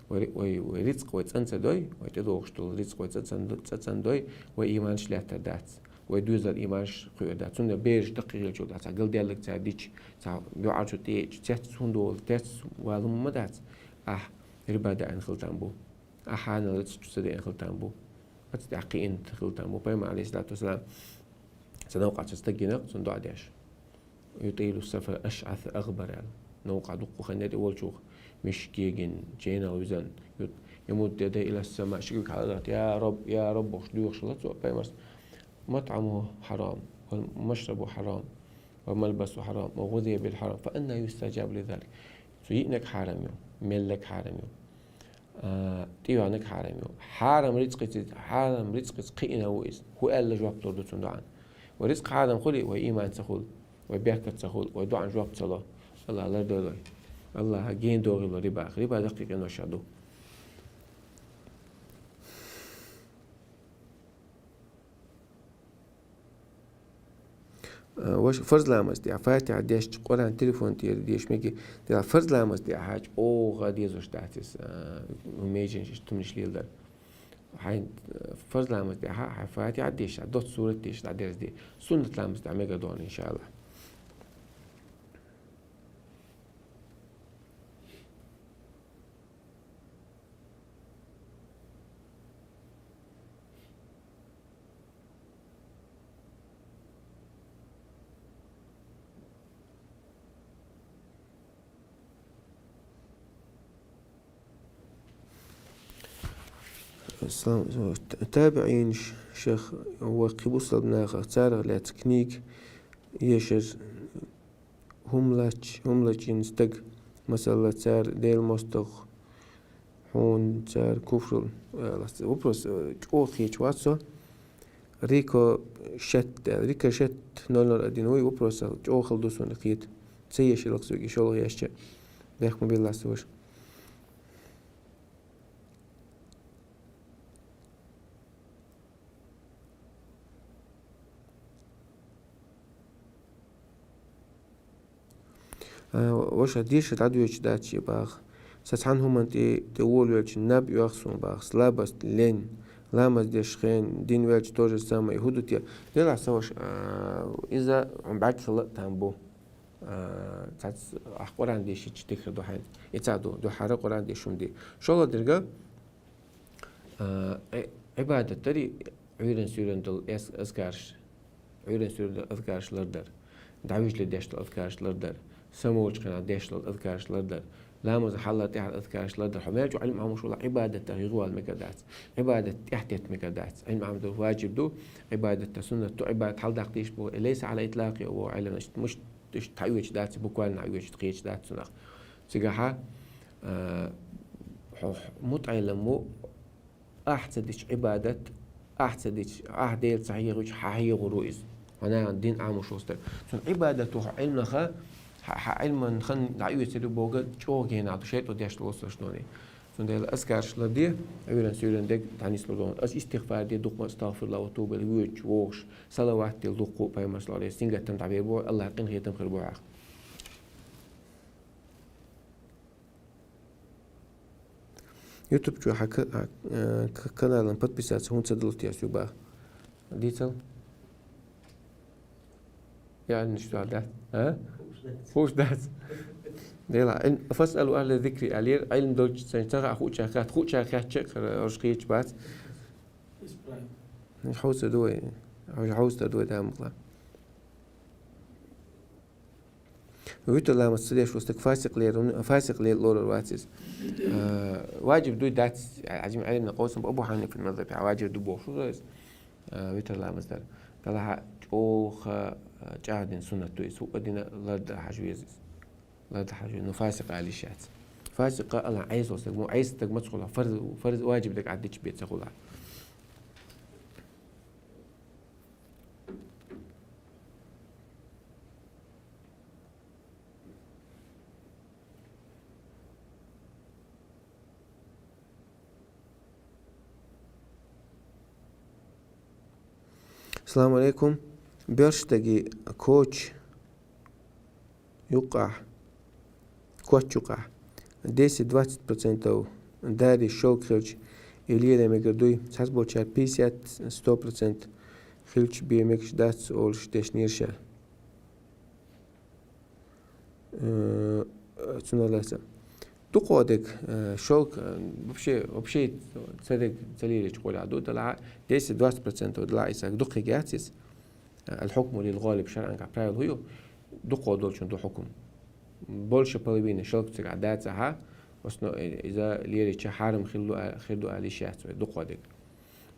вай, вай, вай рицкъ, вай цӀанца дой, вай тӀедогӀуш дул рицкъ, вай цӀанца, цӀанца дой, вай иманш лаьттар дац. Вай дуьзал иманш кхуьр дац. Цунда бераш даккхи хилчул дац. Ца галделлаг ца дич, ца бюӀарчу тӀечу, цец цун дол, тец валум ма дац. Ахь, риба даан хилтан бу. Ахь хьанал рицкъ чу ца даан хилтан бу. Ац даккхи инт хилтан бу. Пайма алейхиссалату вассалам. Ца навкъа ца стагинах, цун доӀа деш. يطيل السفر أشعث أغبر аьлла. Новкъа дуккха хан дерг волчух, миш кегин, ченал визан. يمد يديه إلى السماء, шига хьаладат, يا رب, يا رب, бохуш дуьйхуш ла цо, пайхамарс. مطعمه حرام ومشربه حرام وملبسه حرام وغذي بالحرام فأنى يستجاب لذلك. Цу йиънаг хьарам ю, меллаг хьарам ю. А, тӀейоанаг хьарам ю. Хьарам рицкъица, хьарам рицкъица кхиъна ву иза. ХӀу аьлла жоп лур ду цун доӀан. Вай рицкъ хьарам хули, вай иман ца хул, вай беркат ца хул, вай доӀан жоп ца ло. Алла лар долой. Аллаха ген догӀило рибах. Риба даккхи къиноша ду. А, ваш фарз ламаз тӀехь Фатиха дешча, Къуръан телефон тӀера деш меги, дела фарз ламаз тӀехь хьач оха дезуш дац иза, а, межен шиш тумниш лелдар. Хьайн, а, фарз ламаз тӀехь хьа Фатиха деш, а, доц сурат деш, а, дерз де. Суннат ламаз тӀехь мега дон, иншаллах. Салам, табиӀинаш, шех, вакхи бусалба нахах царах лаьцна книг ешар. ХӀума лач-, хӀума лачийна стаг, масала, цара Дела мостагӀа хьуна, цара куфрал, э, лац-, вопрос, э, чӀогӀа хеташ вац со. Рикошет, э, рикошет ноль ноль один вуй, вопрос чӀогӀа хала ду суна хета. Ца еш лакхсоги шолгӀа яшча, бехк ма билла аса ваша. А, ваша деша дӀадоьчу дац ши баха. Са цхьана хӀуман тӀе, тӀе волавелча наб оьху суна баха. Слабость, лень, ламаз деш хен, дин велча то же самое. ХӀу ду те? Делахь са ваша, а, иза хьун бӀаьг хила а там бу. А, цац ахь Къуръан дешича дихар ду хьайна. И ца ду, дуьхьара Къуръан деш хӀума де. ШолгӀа дерга, а, Ӏи-, Ӏибадат дари, Ӏуьйран суьйран дала эс-, азкарш, Ӏуьйран суьйран дала азкарш лардар, дӀавижле деш дала азкарш лардар, самаволчу хенахь деш дала азкарш лардар, ламаза хьалла тӀехьа азкарш лардар. Хьо мел чу Ӏилма Ӏамуш вала Ӏибадат дар гӀигӀвала мега дац, Ӏибадат тӀехтетта мега дац. Ӏилма Ӏамуш дар ваджиб ду, Ӏибадат дар суннат ду, Ӏибадат хьалдаккха дийш бу, лайса Ӏала итлакъи, во Ӏилма, иштта муш-, иштта хьаоьчу дац, буквально хьаоьчу, кхечу дац цунах. Цигахьа, а, хьо мутаӀилам ву, ахь ца дича Ӏибадат, ахь ца дича, ахь Дела ца хьегӀича, хьан хьегӀур ву иза? Хьо нахана дин Ӏамуш ву стаг. Цунна Ӏибадат ву хьо Ӏилманаха, хьа, хьан Ӏилман хан дӀаоьцур ю бога чӀогӀа генахь ду, шайтӀо деш долу лоссалаш ноне. Цундела азкарш ларде, Ӏуьйран суьйран дег дӀанислур ду. Ас истигъфар де дукха, астагъфируллахӀ ва тубу илайхӀи воьдуш, вогӀуш, салават де дукха, пайхамарс ларе, сингаттам дӀабер бу, Аллахь къинхетам хир бу хьах. YouTube чу хьа ка-, хьа, э, к-, каналан подписаться хӀунда ца далуш те ас ю бах. Дийцал? Яъни, ништа дац? А? Хууш дац. Дела, ин, «فاسألوا أهل الذكر» алир, Ӏилм долчу цӀен, ца хаьа хууча хатта, хууча хатта чекх, хӀорш кхеча бац. Исправим. Хьовса дуй, хьовса дуй, да, мукъла. Витр ламаз ца деш ву стаг фасикъ лер-, фасикъ лер-, лорар вац иза. А, ваджиб дуй дац, Ӏажим Ӏилман къовсам Абу Хьанифан мазхабехь ваджиб ду бохуш ву иза, а, витр ламаз дар. Далахьа чӀогӀа, а, чӀагӀдина суннат ду иза, хӀуъа дина ларда хьажа веза иза. Ларда хьажа веза, ну, фасикъ ала йиш яц. Фасикъ ала Ӏеса стаг, мо Ӏеса стаг маца хуьлу, фарз, фарз ваджиб дага Ӏаддича бен ца хуьлу. Салам алейкум. Боьрша стаге коча юккъехь, коч юккъехь десять-двадцать процентов дарий шёлк хилча, и лело мегар дуй, цхьаболчара пятьдесят, сто процент хилча бен мегаш дац олуш дешнера ша. Э, цунах лаьцна. Дукхо дерг, э, шёлк, э, вообще, вообще ца дерг ца лелийча гӀолехь ду, далахьа десять-двадцать процентов далахьа и стаг дукхахьега яц иза. Э, «الحكم للغالب» шарӀан гахь правило хӀун ю? Дукхо долчун ду хьукум. Больше половины шёлк цигахь дацахьа, основ-, э, иза лелийча хьарам хир ду а-, хир ду ала йиш яц вай, дукхо дерг.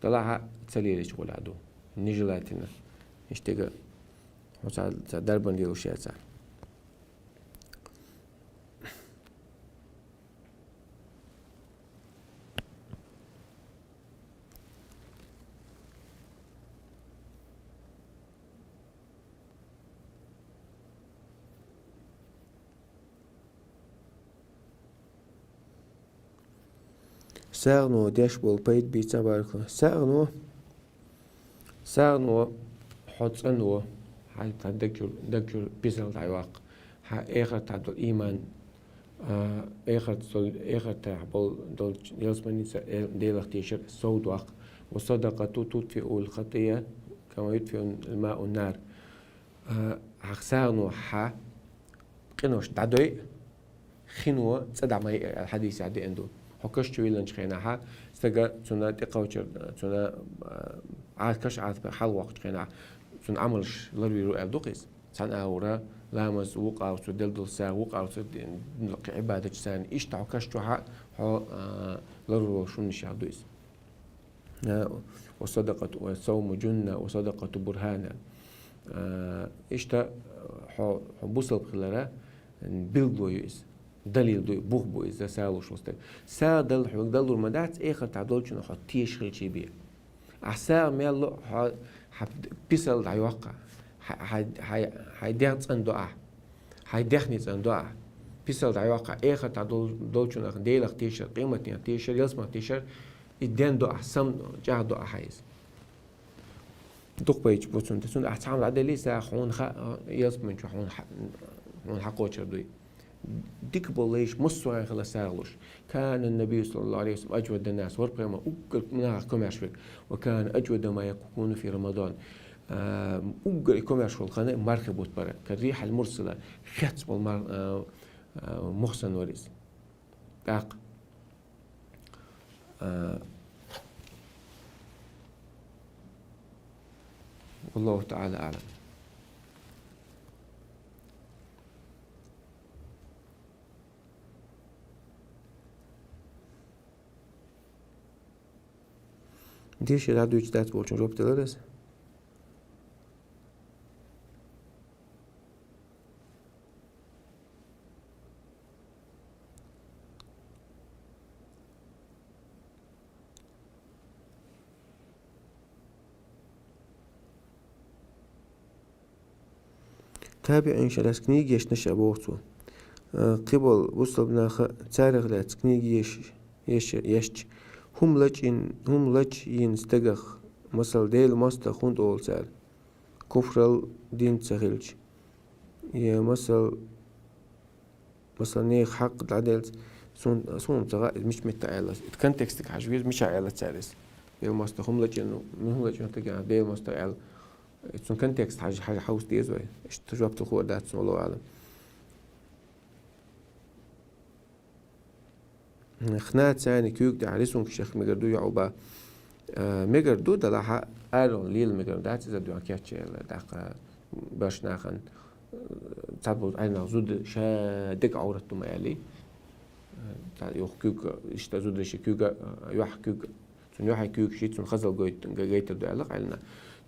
Далахьа ца лелийча гӀолехь ду. Нежелательно. Иштта хьо ца, ца дарбан лелуш яцахь. СагӀано деш болу пайда бийца, баркалла. СагӀано, сагӀано хьо цӀанво, хьан, хьан даг чуьра, даг чуьра писал дӀайоккху, хьан эхартахь долу ийман, а, эхарт-, эхартахь болу, долчу ялсаманица э-, Делах тешар сов доккху. «والصدقة تطفئ الخطيئة كما يطفئ الماء النار». А, хьан сагӀано хьан къинош дӀадойу, хино цӀа дӀа ма йиъ аьлла хьадисехь деана ду. Хьо каш чу виллинчу хенахьа, стага цунна тӀекхочур, цунна, а, Ӏа-, каш Ӏазапе хьалавоккхучу хенахь, цунна Ӏамалш ларвийр ву аьлла ду-кх иза. Цхьана агӀора ламаз, вукху агӀор цо делла долу сагӀа, вукху агӀор цо д-, кхин Ӏибадаташ царна. Иштта хьо каш чохь а хьо, а, ларвар волуш хӀуманашех ду иза. А, «والصدقة، والصوم جنة، والصدقة برهان». А, иштта хьо, хьо бусалба хилара билгало ю иза, далил ду, бух бу иза, сагӀа луш волу стаг. СагӀа дала хьоьга далур ма дац, эхартахь долчунна хьо тешаш хилча бен. Ахь сагӀа мел ло, хьо, хьан писал дӀайоккху, хьан, хьан, хьан, хьан дегӀ цӀандо ахь, хьан дегӀ цӀандо ахь, писал дӀайоккху, эхартахь дол-, долчунна Делах тешар, къематдийнах тешар, ялсаманах тешар, и ден до ахь, сам чӀагӀдо ахь иза. Дукха пайда бу цунна, цунна ахь цхьаьна дӀаделлий сагӀа, хьуна хаьа, ялсамани чу хьуна хьа-, хьуна хьакхочур дуй. Дика болу лайш массо а хила сагӀа луш. «كان النبي صلى الله عليه وسلم أجود الناس». ВорхӀ пайхамар уггар нахах комаьрша верг. «وكان أجود ما يكون في رمضان». А, уггар и комаьрша волу хан мархи бутт бара. «كالريح المرسلة». Хец болу мар-, а, а, мохсан вара иза. ТӀаккха. А, والله تعالى أعلم. Деши дӀадуьйцу дац болчун жоп делара аса. ТабиӀинаш ас книга еш наша боху цо. Э, кхиболу бусалба наха царах лаьцна книга еш, еш, ешча, хӀума лачкъийна, хӀума лачкъийна стагах, масал, Делан мостагӀа хӀунда олу цара, куфрал дин ца хилча? Я, масал, Масала, нехан хьакъ дӀаделлалц, Сун-, суна ца хаьа, из мича метта аьлла. Ит контекстага хьажа веза, мича аьлла цара из. Дела мостагӀа хӀума лачкъийна, хӀума лачкъийна тага, Дела мостагӀа аьлла. Цун контекст хьажа, хьажа хьовса деза вай. Иштта жоп тӀа хӀора дац, Аллаху аӀлам. Хна царна куьйга тӀехь рисункаш яха мегар ду йоӀ-йоӀаба. Э, мегар ду, далахьа, аьрру лела мегар дац, иза дуьхьа кечъяьлла, тӀаккха баш нахана, э, цхьаболча Ӏаьрнах зуда ша дега Ӏоврат ду ма аьлий. Э, цхьа юха куьйга, иштта зуда ши куьйга, э, юхь куьйга, цун юхьи куьйга ши, цун хазал гойт-, га-, гайтар ду аьлла Ӏаьлина.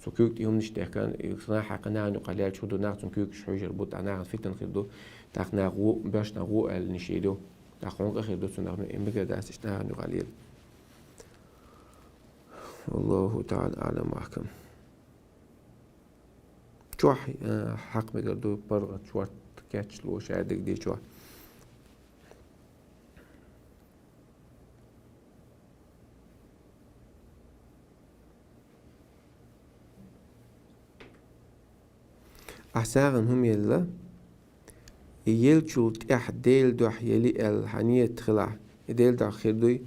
Цу куьйга тӀа хӀуманаш техкан, и нахьа кхы нахана юкъа лелача хӀу ду нах, цун куьйгаш хьуьжар бу, тӀаккха нахана фитан хир ду, тӀаккха нах гӀо, баш нах гӀо аьлла ниш йир ю. ТӀаккха хьона къа хир ду цунах, м-, мегар дац иштта нахана юкъа лела. Аллаху таӀала аӀлам ва ахкам. Чохь, э, хьакъ мегар ду, паргӀат чохь кечлуш, аьрдиг ди чохь. Ахьа сагӀина хӀума елла, и еллачул тӀехьа Делан дуьхьа ели аьлла хьан ният хилахь, и Делан дуьхьа хир дуй?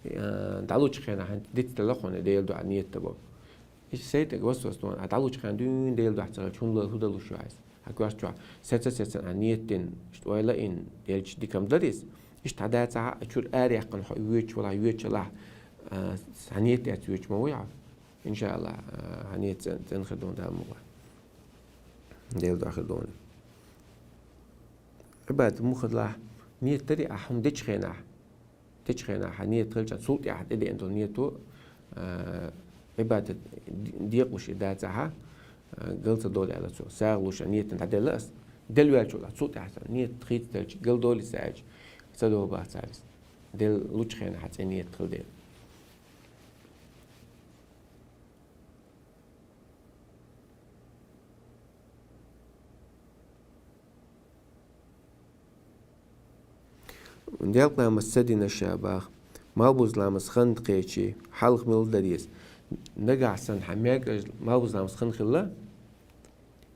Э, дӀалучу хенахь хьан дицделла хьуна Делан дуьхьа ният бо. Иштта сайтага вас-вас тхуна, а дӀалучу хенахь дуьйна Делан дуьхьа ца хилча, хӀума луш хӀу далуш ю хьайса. Хьан коьрта чохь саца-саца а ният дина, иштта ойла а йина, елча дика-м дара иза. Иштта хьан дацахьа, а чуьра ара яьккхина хьо воьдуш валахь, воьдуш валахь, а, хьан ният эцна воьдуш ма вуй хьо. ИншааллахӀ, а, хьан ният цӀен-, цӀена хир ду Дала мукъалахь. Делан дуьхьа хир ду. Ӏибадат муха делахь, ният дарий ахьа хӀума дечу хенахь. Дечу хенахь хьан ният хилча, цул тӀаьхьа тӀедеана долу ниято, а, Ӏибадат де-, декъалуш и дацахьа, а, гал ца долу аьлла цо. СагӀа луш а ниятан дӀаделла ас. Делла ваьлча а, цул тӀаьхьа сан ният хийцаделча, гал долий сан аьлча, ца долу бац цара иза. Делла лучу хенахь хьан цӀе ният хила дела. Делкъа ламаз ца дина ша баха. Малбуза ламаз хан кхечи, хьалха мила дан деза. Нагахь санна хьан маьркӀаж малбуза ламаз хан хилла,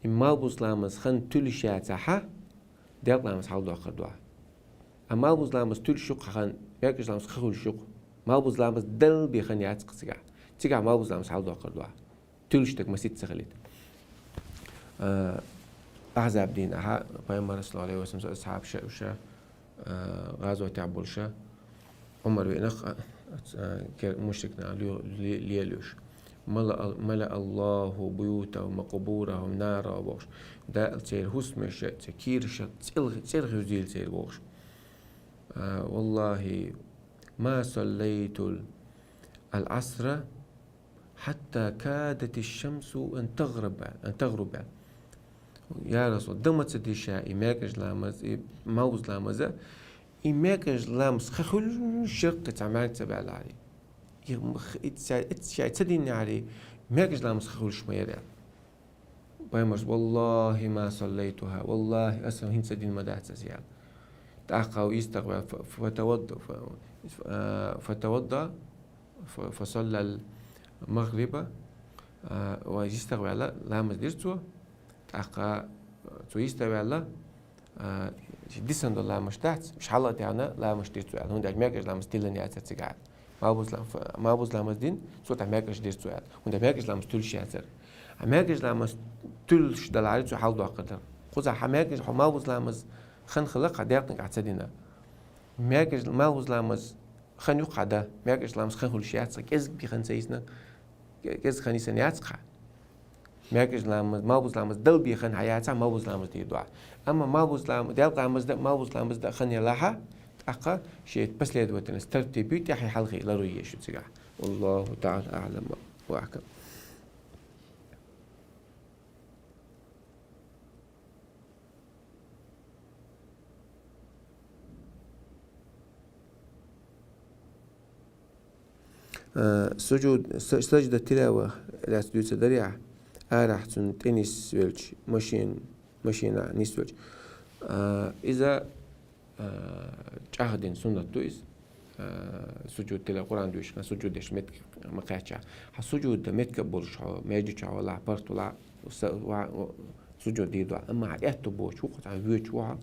и малбуза ламаз хан туьллуш яцахьа, делкъа ламаз хьалдоккхур ду хьан. А малбуза ламаз туьллуш ю-кх хьан хан, маьркӀаж ламаз хан хуьлуш ю-кх. Малбуза ламаз дала бен хан яц-кх цигахь. Цигахь малбуза ламаз хьалдоккхур ду хьан. Туьллуш дерг масийтта ца хилийта. А, Ахьзаб дийнахьа Пайхамар, саллаллаху Ӏалайхи ва саллам, асхьабаша, уьш, а, гӀазотехь болуша, Ӏумар веана-кх, а, а, кер-, мушрикнах ле-, ле-, лелош. «Мала ал-, мала Аллаху буютахум ва къубурахум нара», бохуш. Дала церан хӀусамаш а, церан кийраш а цӀел-, цӀера хуьзийла церан бохуш. А, валлахӀи, ма саллайту ал-Ӏасра «Хьатта кадати шамсу ан тагӀруба», ан тагӀруба. Я Расул, дан ма ца дина ша и маьркӀаж ламаз, и малбуза ламаз, и маьркӀаж ламаз хан хуьлуш яра-кх цхьа маьркӀа ца баьллехьара. И м-, х-, итт ша, итт ша ца динехьара, маьркӀаж ламаз хан хуьлуш ма яра. Пайхамарс: «ВаллахӀи ма саллайтуха, валлахӀи, аса хӀинца дина ма дац аса», — аьлла. ТӀаккха йистагӀваьлла, фа-, фатавадда, фа-, а, фатавадда, фа-, фасаллал магӀриба, а, ва йистагӀваьлла, ламаз дира цо. ТӀаккха цо йистагӀваьлла, а, дисина долу ламазаш дац, уьш хьалха а тӀехь ламазаш дира цо аьлла. ХӀунда аьлча маьркӀаж ламаз тиллина яцара цигахь. Малбуза лам-, ф-, малбуза ламаз дина, цул тӀаьхьа маьркӀаж дира цо аьлла. ХӀунда аьлча маьркӀаж ламаз туьллуш яцара. А маьркӀаж ламаз туьллуш далахьара цо хьалдоккхур дара. Кхузахь хьан маьркӀаж, хьо малбуза ламаз хан хилла-кх хьан, делкъаниг ахь ца дина. МаьркӀаж, малбуза ламаз хан ю-кх хьан дан, маьркӀаж ламаз хан хуьлуш яц-кх, кӀезиг бен хан ца йисна, кӀе-, кӀезиг хан йисна яц-кх хьан. МаьркӀаж ламаз, малбуза ламаз дала бен хан хьан яцахь, малбуза ламаз дийр ду ахь. Амма малбуза лам-, делкъа ламаз дан, малбуза ламаз дан хан ялахьа, тӀаккха шен последовательность, тартиб ю, тӀаьхье хьалхе ларо езаш ю цигахь. Валлаху таӀала аӀлам ва ахкам. А, сужуд, са-, сажда тилава лаьцна дуьйцур дарий ахь, арахь цунна тӀе нисвелча, машен-, машенахь нисвелча. А, иза, а, чӀагӀдина суннат ду иза. А, сужуд тилава, Къуръан дуьйцуш, сужуд деш меттиг ма кхаьчча. Хьан сужуд дан меттиг болуш хьо, маьждиг чохь валахь, паргӀат валахь, са-, ва-, ва-, сужуд дийр ду ахь. Амма хьан аьтту боцуш ву-кх, цхьаьна воьдуш ву хьо,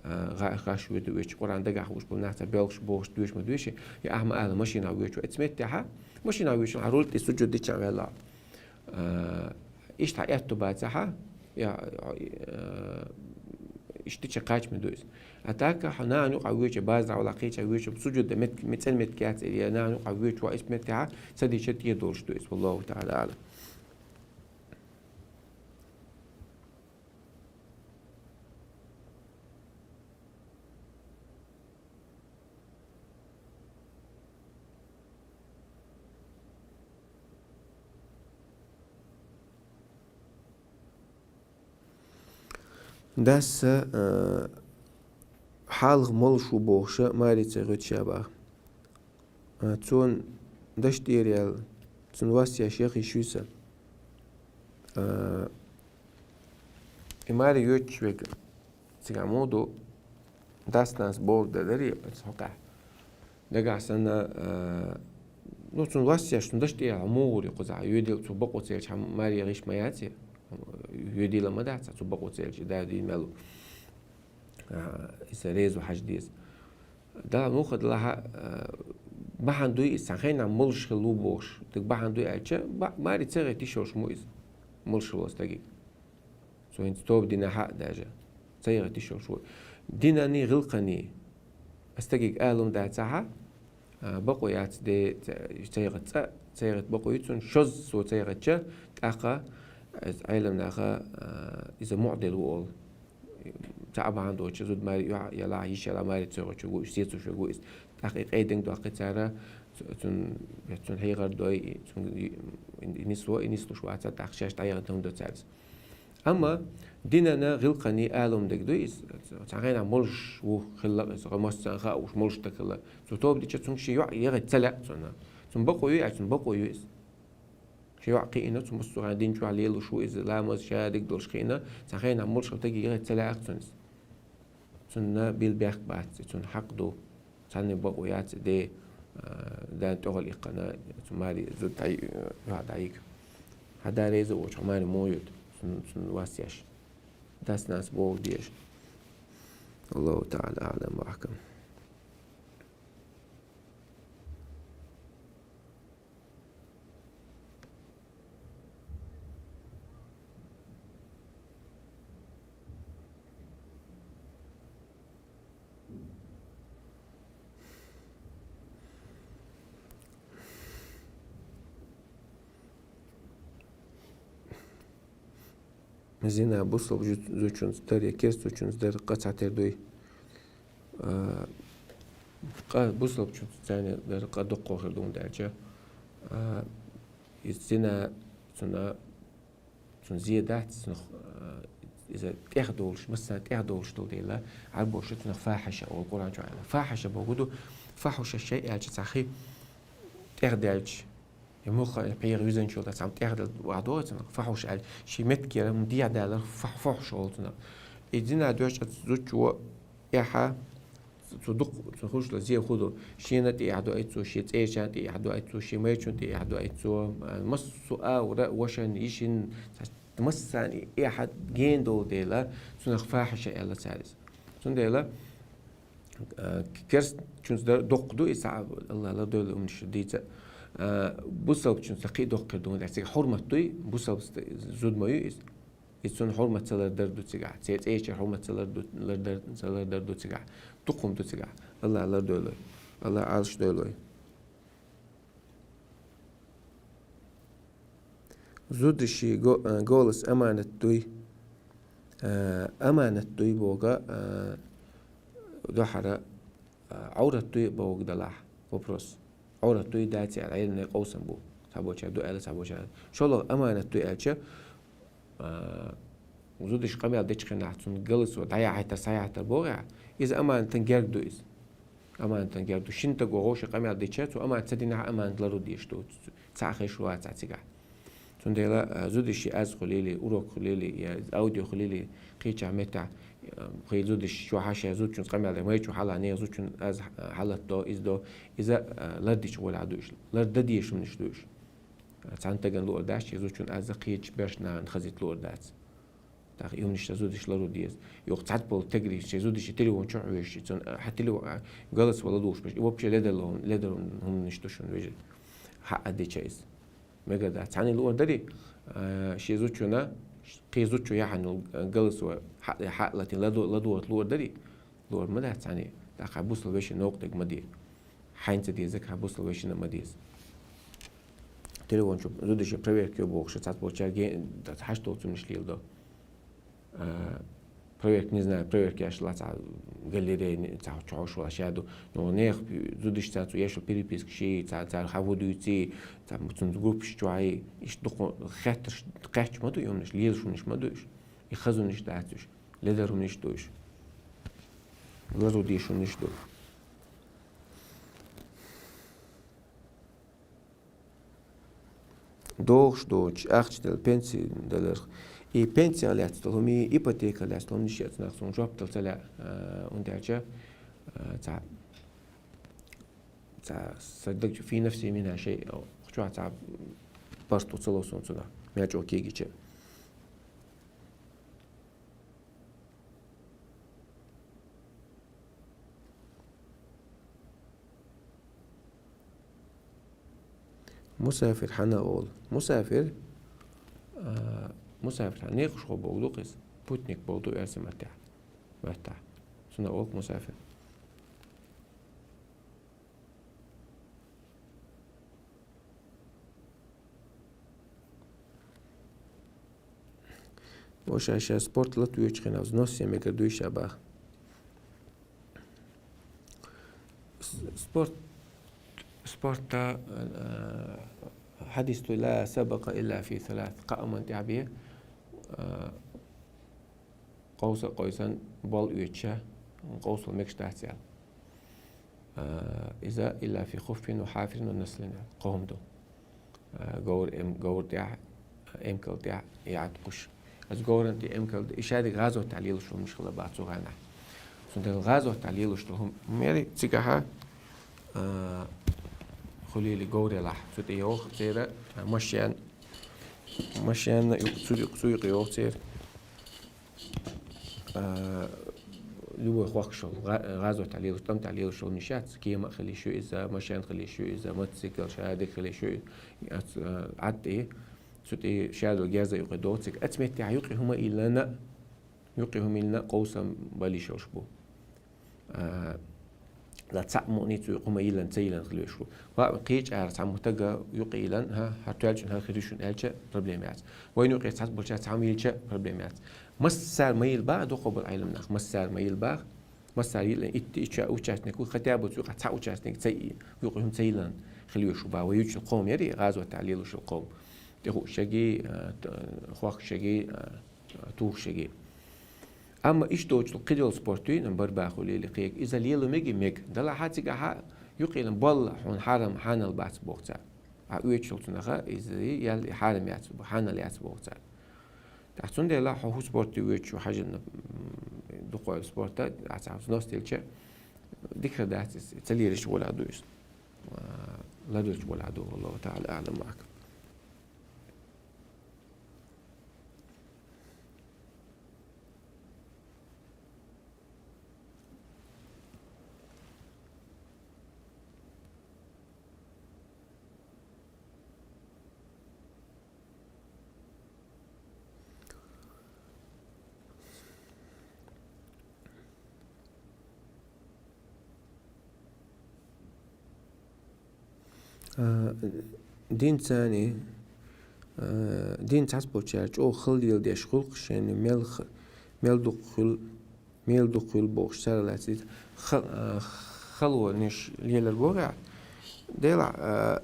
А, гӀа-, гӀаш вуьту вуьту, Къуръан дагахь вуш бу нах ца боьлхуш бохуш дуьйш ма дуьйши, я ахьа ма ала машина вуьту, эцметтехьа, машина вуьту, хьан руль тӀе сужуд дича велла. А, иштта хьан аьтту бацахьа, я, а, иштта дича кхача ма дуьйс. А так, хьо нана юкъа вуьту, база вала кхеча вуьту, сужуд де мет-, ме-, цӀен меттиг яц, я нана юкъа вуьту, ва эцметтехьа, ца дича тӀе долуш дуьйс, валлаху та'ала а'лам. Дас, э, хьалха молуш ву бохуша, маре ца гӀуьту ша баха. А, цунна даш тӀера яьлла, цунна вас еш яхийша ю сан. А, и маре йоьттуш верг, цигахь муха ду, дас-нанас бохург дан дарий, оцу хьокъехь. Дагахь санна, а, ну, цунна вас еш, цунна даш тӀера яьлла, муха гӀур ю кхузахь, йоьдийла цо бакъо ца елча, хьан маре гӀиш ма яц, йоьдийла ма дац, цо бакъо ца елча, да дийна мел ву. А, иза реза хьажа деза. Дала муха далахьа, а, бахьана дуй иза, цхьана хенахь молуш хилла ву бохуш. Дага бахьана дуй аьлча, ба-, маре ца гӀетта йиш йолуш ма иза, молуш хилла стаге. Цо хӀинца тоба динехь а даже ца гӀетта йиш йолуш ву. Динан а, гӀиллакхан а стаге ала хӀума дацахьа, а, бакъо яц де, ца-, ца гӀетта цкъа, ца гӀетта бакъо ю цунна, шозза цо ца гӀеттача, тӀаккха иза Ӏеламнаха, а, иза муӀдил ву олу. Цхьа а бахьана доцуш, зуда маре юьхь ялахь, йиш ялахь маре ца гӀуьттуш верг ву иза, сецалуш верг ву иза. ТӀаккха и къайданга доккхий цара, цу-, цунна, цунна хьехар дой, и цунна и, и, и нисло, и нислуш вацара, тӀаккха шаьш дӀаяхана хӀума до цара иза. Амма динан а, гӀиллакхан а ала хӀума дерг ду иза, цхьана хенахь молуш ву хилла иза, массарна хаа ву уьш молуш стаг хилла. Цо тоба дича цунна шен йоӀ яхийта ца лаьа цунна. Цунна бакъо ю аьлча, цунна бакъо ю иза. Шен йоӀ кхиийна, цу массо а дин чохь лелош ву иза, ламаз ша дерг долуш кхиийна, цхьана хенахь молуш хилла стаге яхийта ца лаьа-кх цунна иза. Цунна билла бехк бац, цунна хьакъ ду. Цхьанна бакъо яц де, а, дана тӀехула иккхина, цу маре зуда дӀай-, юьхь дӀайига. Хьан да реза а воцуш, хьо маре муха йоьду, цунна, цунна вас еш. Дас-нанас бохург дезаш. Аллаху та'ала а'лам ва ахкам. Зина бусалба зу-, зудчуьнца дар я керста зудчуьнца дар къа цхьатера дуй? А, къа бусалбачуьнца царна дар къа дуккха хир ду, хӀунда аьлча, а, иза зина цунна, цунна зе дац, цунах, а, иза тӀех долуш, массарна тӀех долуш долу дела, Ӏарбоша цунах фахьиша олу Къуръан чохь аьлла. Фахьиша бохург ду, фахьуша шай аьлча цхьа хи тӀех даьлча, я муха пхьегӀа визанчул дац, цхьамма тӀех даьлла ваха догӀу цунах, фахьуша аьлла, ши меттигера хӀума дехьа далар фахь-, фахьуша олу цунах. И зина доьшуш оцу зудчо эхьа, цу дукха, цу хӀушла зе хӀу ду. Шена тӀе эхь доуьйту цо, шен цӀерачарна тӀе эхь доуьйту цо, шен майрачунна тӀе эхь доуьйту цо, массо а агӀора, вашан, йишин, массарна и эхь гена долу дела, цунах фахьиша аьлла цара иза. Цундела, а, керстачуьнца дар-, доккха ду и цхьа, Аллах лардойла умнаш дийца. А, бусалбачуьнца кхин а доккха хир ду, хӀунда аьлча цига хьурмат дуй, бусалба ст-, зуда ма ю иза. И цунна хьурмат ца лардар ду цигахь. Церан цӀерачара хьурмат ца ларду-, лардар, ца лардар ду цигахь. Дукха хӀума ду цигахь. Аллах лардойла вай. Аллах Ӏалаш дойла вай. Зудчун го-, а, голос аманат дуй? А, аманат дуй боху, а, дуьххьара, а, Ӏоврат дуй бохург далахь? Вопрос. Ӏоврат дуй, дац аьлла, Ӏеламнехан къовсам бу. Цхьаболчара ду аьлла, цхьаболчара. ШолгӀа аманат дуй аьлча, а, зудчо къамел дечу хенахь цунна галсо дӀаяхьийтар, схьаяхьийтар боху ахь, иза аманатан герга ду иза. Аманатан герга ду. Шина стага вогӀу ши къамел дича, цо аманат ца динехь, аманат лару дезаш ду. Цхьаъ хезаш вац ахь цигахь. Цундела, а, зудчун аз хуьлийла, урок хуьлийла, я аудио хуьлийла, кхечахь меттехь, а, кхин зудчо хьаша зудчуьнца къамел деш, майрачо хьалха нехан зудчун аз, а, хьалат до, иза до, иза, а, лардича гӀолехь ду уьш, лардан дезаш хӀуманаш ду уьш. Цхьана стагана луур дац, шен зудчун аз кхечу берш нахана хазийта луур дац. ТӀаккха юмнаш цхьа зудаш лару деза. Йокх цхьацца болу тегри шайн зудаш телефон чу хьоьжуш, цунна, а, хьан телефон, а, галас вала луш беш. И вообще ледар ло-, ледар хӀуманаш ду шуна вежа. Хьа а деча иза. Мега дац. Цхьаьна луъар дарий, а, шен зудчунна, кхин зудчо яхьанна галас ва хьа, хьа латин ладу-, ладугӀат луъар дарий. Луъар ма дац цхьаьна. ТӀаккха хьан бусал вешин новкъа дерг ма де. Хьайна ца дезаг хьан бусал вешина ма деза. Телефон чу зудаш проверка йо бохуш, цхьацца болчаьрга ге-, дац хьаш долу цуннаш леладо. А, проверка, не знаю, проверка еш ла цхьа галерея, цхьа чохь вала ша ду. Но нех зудаш цхьа цу еш переписка ши, цхьа, цхьа хьан ву дуьйций, цхьа цунца группаш чохь, иштта дукха хеттарш, кхаьчча ма ду юмнаш, лелаш хӀуманаш ма ду уьш. И хазунаш дац уьш, ледар хӀуманаш ду уьш. Лазу деш хӀуманаш ду. ДогӀуш доцуш, ахча дала, пенсий даларх. И пенсия лаьцна долу хӀума, и ипотека лаьцна долу хӀума диш яц нах суна жоп дала ца лаьа, а, хӀунда аьлча, а, цхьа, цхьа саддаг фи нафсихи минха шай, чохь цхьа барт ца ло суна цунах, мел чӀогӀа кегийча. Мусафир хьанна олу? Мусафир, а, мусафир хьан некъаш гӀо боху ду-кх иза. Путник болу ду оьрсийн маттехь. Маттахь. Цунна олу мусафир. Ва ша, ша спорт латоьчу хенахь взнос ян мегар дуй ша баха? С-, спорт, спорта, э, хьадис ду: «Ла сабака илла фи салас». Кхаа хӀуманна тӀехь бен, э, къовса а къовсана, болх оьцуш, къовсал мегаш дац аьлла. А, иза илла фи хуффин ва хьафирин ва наслин аьлла, кхо хӀума ду. А, говр-, эм-, говр тӀехь, эмкал тӀехь, и Ӏад кхуш. Аса говран тӀе, эмкал тӀе, и шадерг гӀазотехь лелаш хӀуманаш хила бац цу хенахь. Цундела гӀазотехь лелаш долу хӀума, хӀумма яри цигахьа, а, хуьлийла говр ялахь, цу тӀе йогӀу церан, а, машен, машен а юкъа, цу юкъа, цу юкъа йогӀу церан. А, любой хохкуш йолу, гӀа-, гӀазотехь лелаш, тӀамтехь лелаш йолу хӀуманаш яц, кема а хила йиш ю иза, машен а хила йиш ю иза, мотоцикл, шадерг хила йиш ю, ац-, а, Ӏад тӀе, цу тӀе шадолу герза юкъе догӀу цига. Аца меттехь юкъе хӀума иллана, юкъе хӀума иллана къовсам бала йиш йолуш бу. А, ла цхьаъ мукъаний цу юкъа хӀума йиллан, ца йиллан хила веш ву. Ва кхечу ара цхьамма тага юкъа йиллан, хӀа, хӀара тоьллачун хӀара хир ю шуна аьлча, проблема яц. Вайна юкъе цхьацца болчара цхьа хӀума йиллача, проблема яц. Массара ма йилла баха, дукхахболу Ӏеламнах, массара ма йилла баха. Массара йиллан итт, итт участник ву, хотя бы цу юкъа цхьа участник ца и-, юкъа хӀума ца йиллан хила веш ву баха. Вай юьйцучу кхо хӀума яри, гӀазотехь лелаш йолу кхо хӀума. ТӀехуъушшаги, а, т-, хохкушшаги, а, тухушшаги. Амма иштта доцу кхидолу спорт дуьйна, барба хуьлийла кхега, иза лело меги мега. Далахьа цигахьа юкъа йиллан болла хьуна хьарам, хьанал бац боху цара. Ахьа оьцуш йолу цунах иза ял хьарам яц, хьанал яц боху цара. ТӀаккха цундела хьо хӀун спорте воьдуш ву хьажанна, м, дукхойла спорта, а цхьа взнос делча, дика хир дац иза, ца лелаш гӀолехь ду иза. А, ладоьлча гӀолехь ду, валлаху таӀала аӀлам ва акбар. А, дин цани, а, дин цхьацца болчара чӀогӀа хала леладеш хуьлу-кх шайна мел х-, мел дукха хуьлу, мел дукха хуьлу бохуш цара лаьцна ха-, а, халонаш лелар боху ахь. Делахь, а,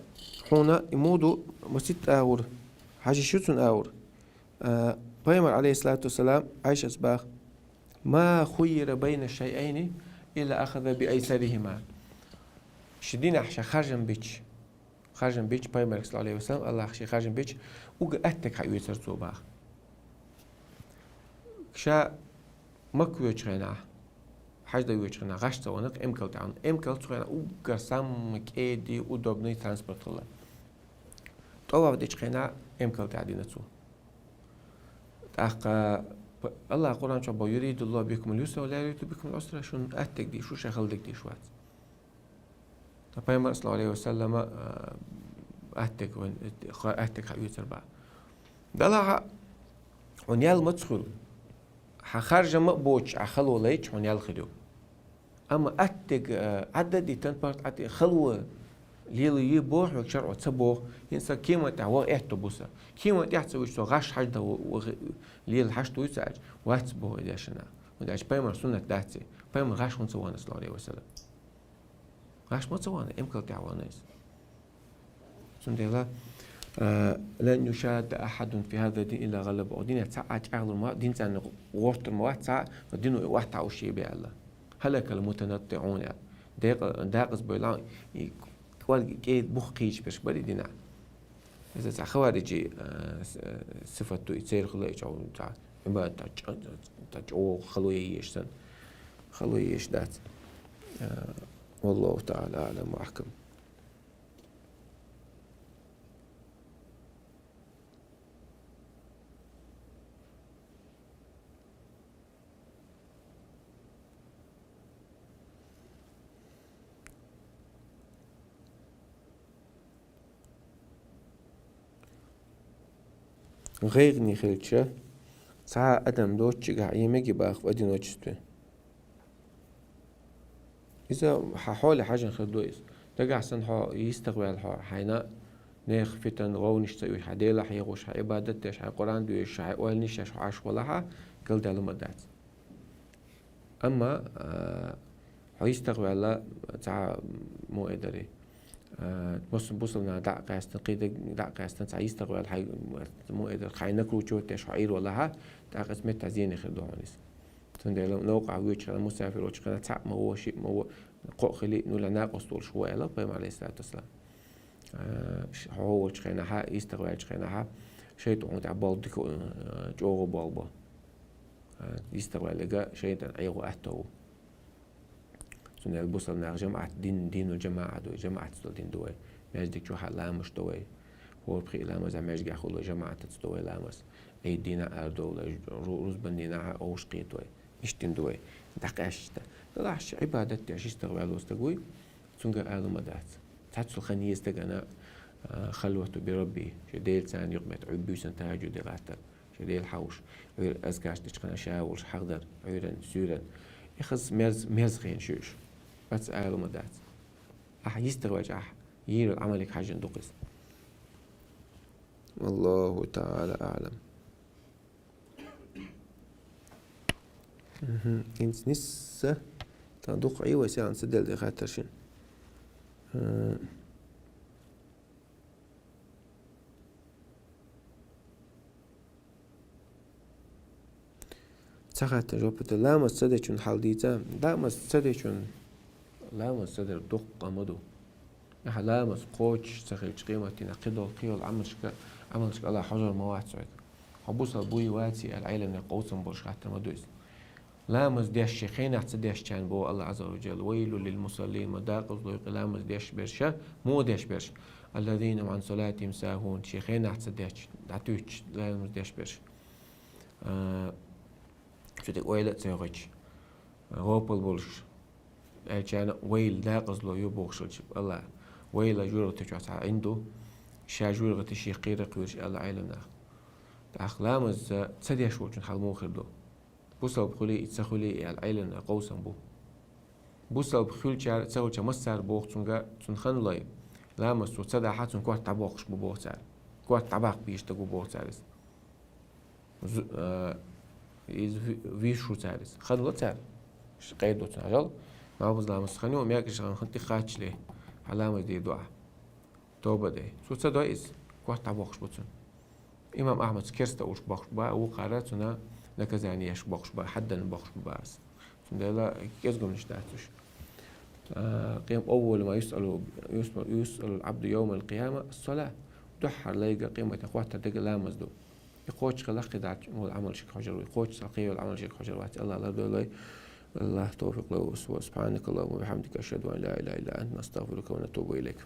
хьуна и муха ду, маситта агӀор, хьажа шу цунна агӀор. А, Пайхамар, алейхиссалату вассалам, Ӏайшас баха: «Ма хуййира байна шайъайни илла ахаза би айсарихима». Ши динахь ша харжам бича, харжам бича Пайхамарга, саллаллаху алейхи ва саллям, Аллах ши харжам бича, уггар аттаг хьан оьцура цо баха. Ша Макка воьдучу хенахь, хьажда воьдучу хенахь, гӀаш ца ванакх, эмкал тӀе Ӏуна. Эмкал цу хенахь уггар самый кӀеди, удобный транспорт хилла. ТӀаваф дечу хенахь эмкал тӀе дина цо. ТӀаккха Аллах Къуръан чу бо: «يريد الله بكم اليسر ولا يريد بكم العسر», шун аттаг деш, шу шай халдак деш вац. Та пайхамар саллаллаху алейхи ва саллама, а, аттаг ван, ха-, аттаг хьа уьйцар ба. Далла хьа, хьун ял мац хуьл. Хьа харжама боч, а хало лайч, хьун ял хирю. Амма аттаг, а, адда дитан парт ати хало лела ю бо, хьо шаръо ца бо. Инса кема тя вах этто буса. Кема тя ца виш со гаш хажда в-, в-, лела хаш туй ца ач. Вац бо дешана. Вац пайхамар суннат даци. Пайхамар гаш хун ца вана саллаллаху алейхи ва саллам. Гаш ма ца вана, эмкал тя вана из. Цундела, а, «لن يشاد أحد في هذا الدين إلا غلبه». Дина ца а чагълур ма, дин цан гортур ма вац, ца, ва дину вац та уши бе Алла. «هلك المتنطعون». Декъ-, дакъыз бойла, и квал ке бух кийч пеш бари дина. Иза ца хавариджи, а, с-, а, сифату и цер хула и чау ца. Има та ч-, та чо халуе ешсан. Халуе еш дац. А, والله تعالى أعلم وأحكم. ГӀайгӀане хилча, цхьа адам доччигахь Ӏемеги бахф одиночестве. Иза хьа хьоле хьажан хир ду иза. Дагахь сан хьо йистагӀваьлла хьо, хьайна нех фитан, гӀовнаш ца уьш, хьа Дела хьехуш, хьа Ӏибадат деш, хьа Къуръан дуьйш, хьа ойла ниш еш, хьо Ӏаш валахьа, галдала ма дац. Амма, а, хьо йистагӀваьлла цхьа му эдари. А, бус-, бусална дӀакъаьстан, кхидаг дӀакъаьстан, цхьа йистагӀваьлла хьай му эдар, хьай накручивать деш, хьо Ӏийр валахьа, тӀаккха меттазене хир ду хьуна иза. Цундела новкъа вуьйчу хенахь, мусафир волчу хенахь, цхьаъ ма во, шиъ ма во, кхоъ хили, нула накъост волуш ву аьлла пайхамар алейхиссалату вассалам. А, ш-, хьо волчу хенахьа, йистагӀваьллачу хенахьа, шайтӀа хьуна тӀехь болу дика, а, чӀогӀа болу бо. А, йистагӀваьллига шайтӀан Ӏехо аьтто ву. Цундела бусалнах жамаӀат дин, динул жамаӀа ду, жамаӀатца дин ду вай. Маьждиг чохь а ламаш до вай. ХӀора пхи ламаза маьждигехь хула жамаӀатца до вай ламаз. Ӏийд дина арадовла, ру-, рузбан дина а овш кхета вай. Иштта дин ду вай. ДӀакъаьстта. Далахь Ӏибадат деш йистагӀваьлла стаг вуй, цуьнга ала ма дац. Цхьаццул хан еза стагана, а, халвату би Рабби, шен Делаца юкъаметтиг Ӏуьйра буьйсан тахӀажжуде гӀаттар. Шен Дела хьовш, Ӏуьйра азкарш дечу хенахь ша волуш хьахдара, Ӏуьйран, суьйран. И хаза мерз-, мерза хенаш ю уьш. Бац ала ма дац. Ахьа йистагӀваьлча ахьа, йийр йолу Ӏамалиг хьаьжжина ду-кх иза. Аллаху таӀала аӀлам. Мгм. ХӀинца нисса, тхан дукха Ӏийвай сехьан ца делла де хаттар шина. Э, Ца хаттар жоп дан. Ламаз ца дечун хьал дийца? Ламаз ца дечун, ламаз ца дар дуккха ма ду. Ахьа ламаз кхочуш ца хилча, къематдийнахь кхидолу кхийолу Ӏамалшка, Ӏамалшка Аллах хьожур ма вац хьоьга. Хьо бусал буй ваций аьлла, Ӏеламнех къовсам болуш хаттар ма ду иза. Ламаз деш шен хенахь ца дешчарна боху Аллах Азза ва Джалла: «ويل للمصلين», ма дакъазло ю ламаз деш берша, муха деш берш? «الذين هم عن صلاتهم ساهون», шен хенахь ца деш, дӀатуьйцуш ламаз деш берш. А, цу тӀе ойла а ца йохуьйтуш, гӀопал болуш, аьлчарна, вайла дакъазло ю бохуш хилча, Аллах, вайла жуьргӀати чохь цхьа Ӏин ду, ша жуьргӀати шех кхийра кхуьйруш аьлла Ӏеламнах. ТӀаккха ламаз ца деш волчун хьал муха хир ду? Бусалба хуьлий и ца хуьлий и аьлла Ӏеламнах къовсам бу. Бусалба хуьлучара а, ца хуьлучара массара боху цуьнга, цунна хан лой. Ламаз цо ца дахьа, цунна корта дӀабоккхуш бу боху цара. Корта дӀабаккха безаш стаг ву боху цара иза. Зу-, а, иза ви-, вийш ву цара иза. Хан ло цара. Ш-, къайда доцун хьажал. Малхбуза ламаз хан ю, мегаш хан хан тӀе хаччале. Хьан ламаз дийр ду ахь. Тоба де. Цо ца дой иза, корта дӀабоккхуш бу цунна. Имам Ахьмадс керста уьш бохуш ба, вукхара цунна наказание еш бохуш ба, хьаддан бохуш ба ас. Цундела кӀезгамнаш дац уьш. А, къем-, أول ما يسأل، يسأل، يسأل العبد يوم القيامة الصلاة. Дуьххьара лайга къематан хӀоттар дерг ламаз ду. И кхочушхилла кхидӀа волу Ӏамалшка хьожур ву, и кхочушхилла кхийолу Ӏамалшка хьожур вац, Аллах лардойла вай. Аллах тавфикъ лойла. سبحانك اللهم وبحمدك، أشهد أن لا إله إلا أنت، نستغفرك ونتوب إليك.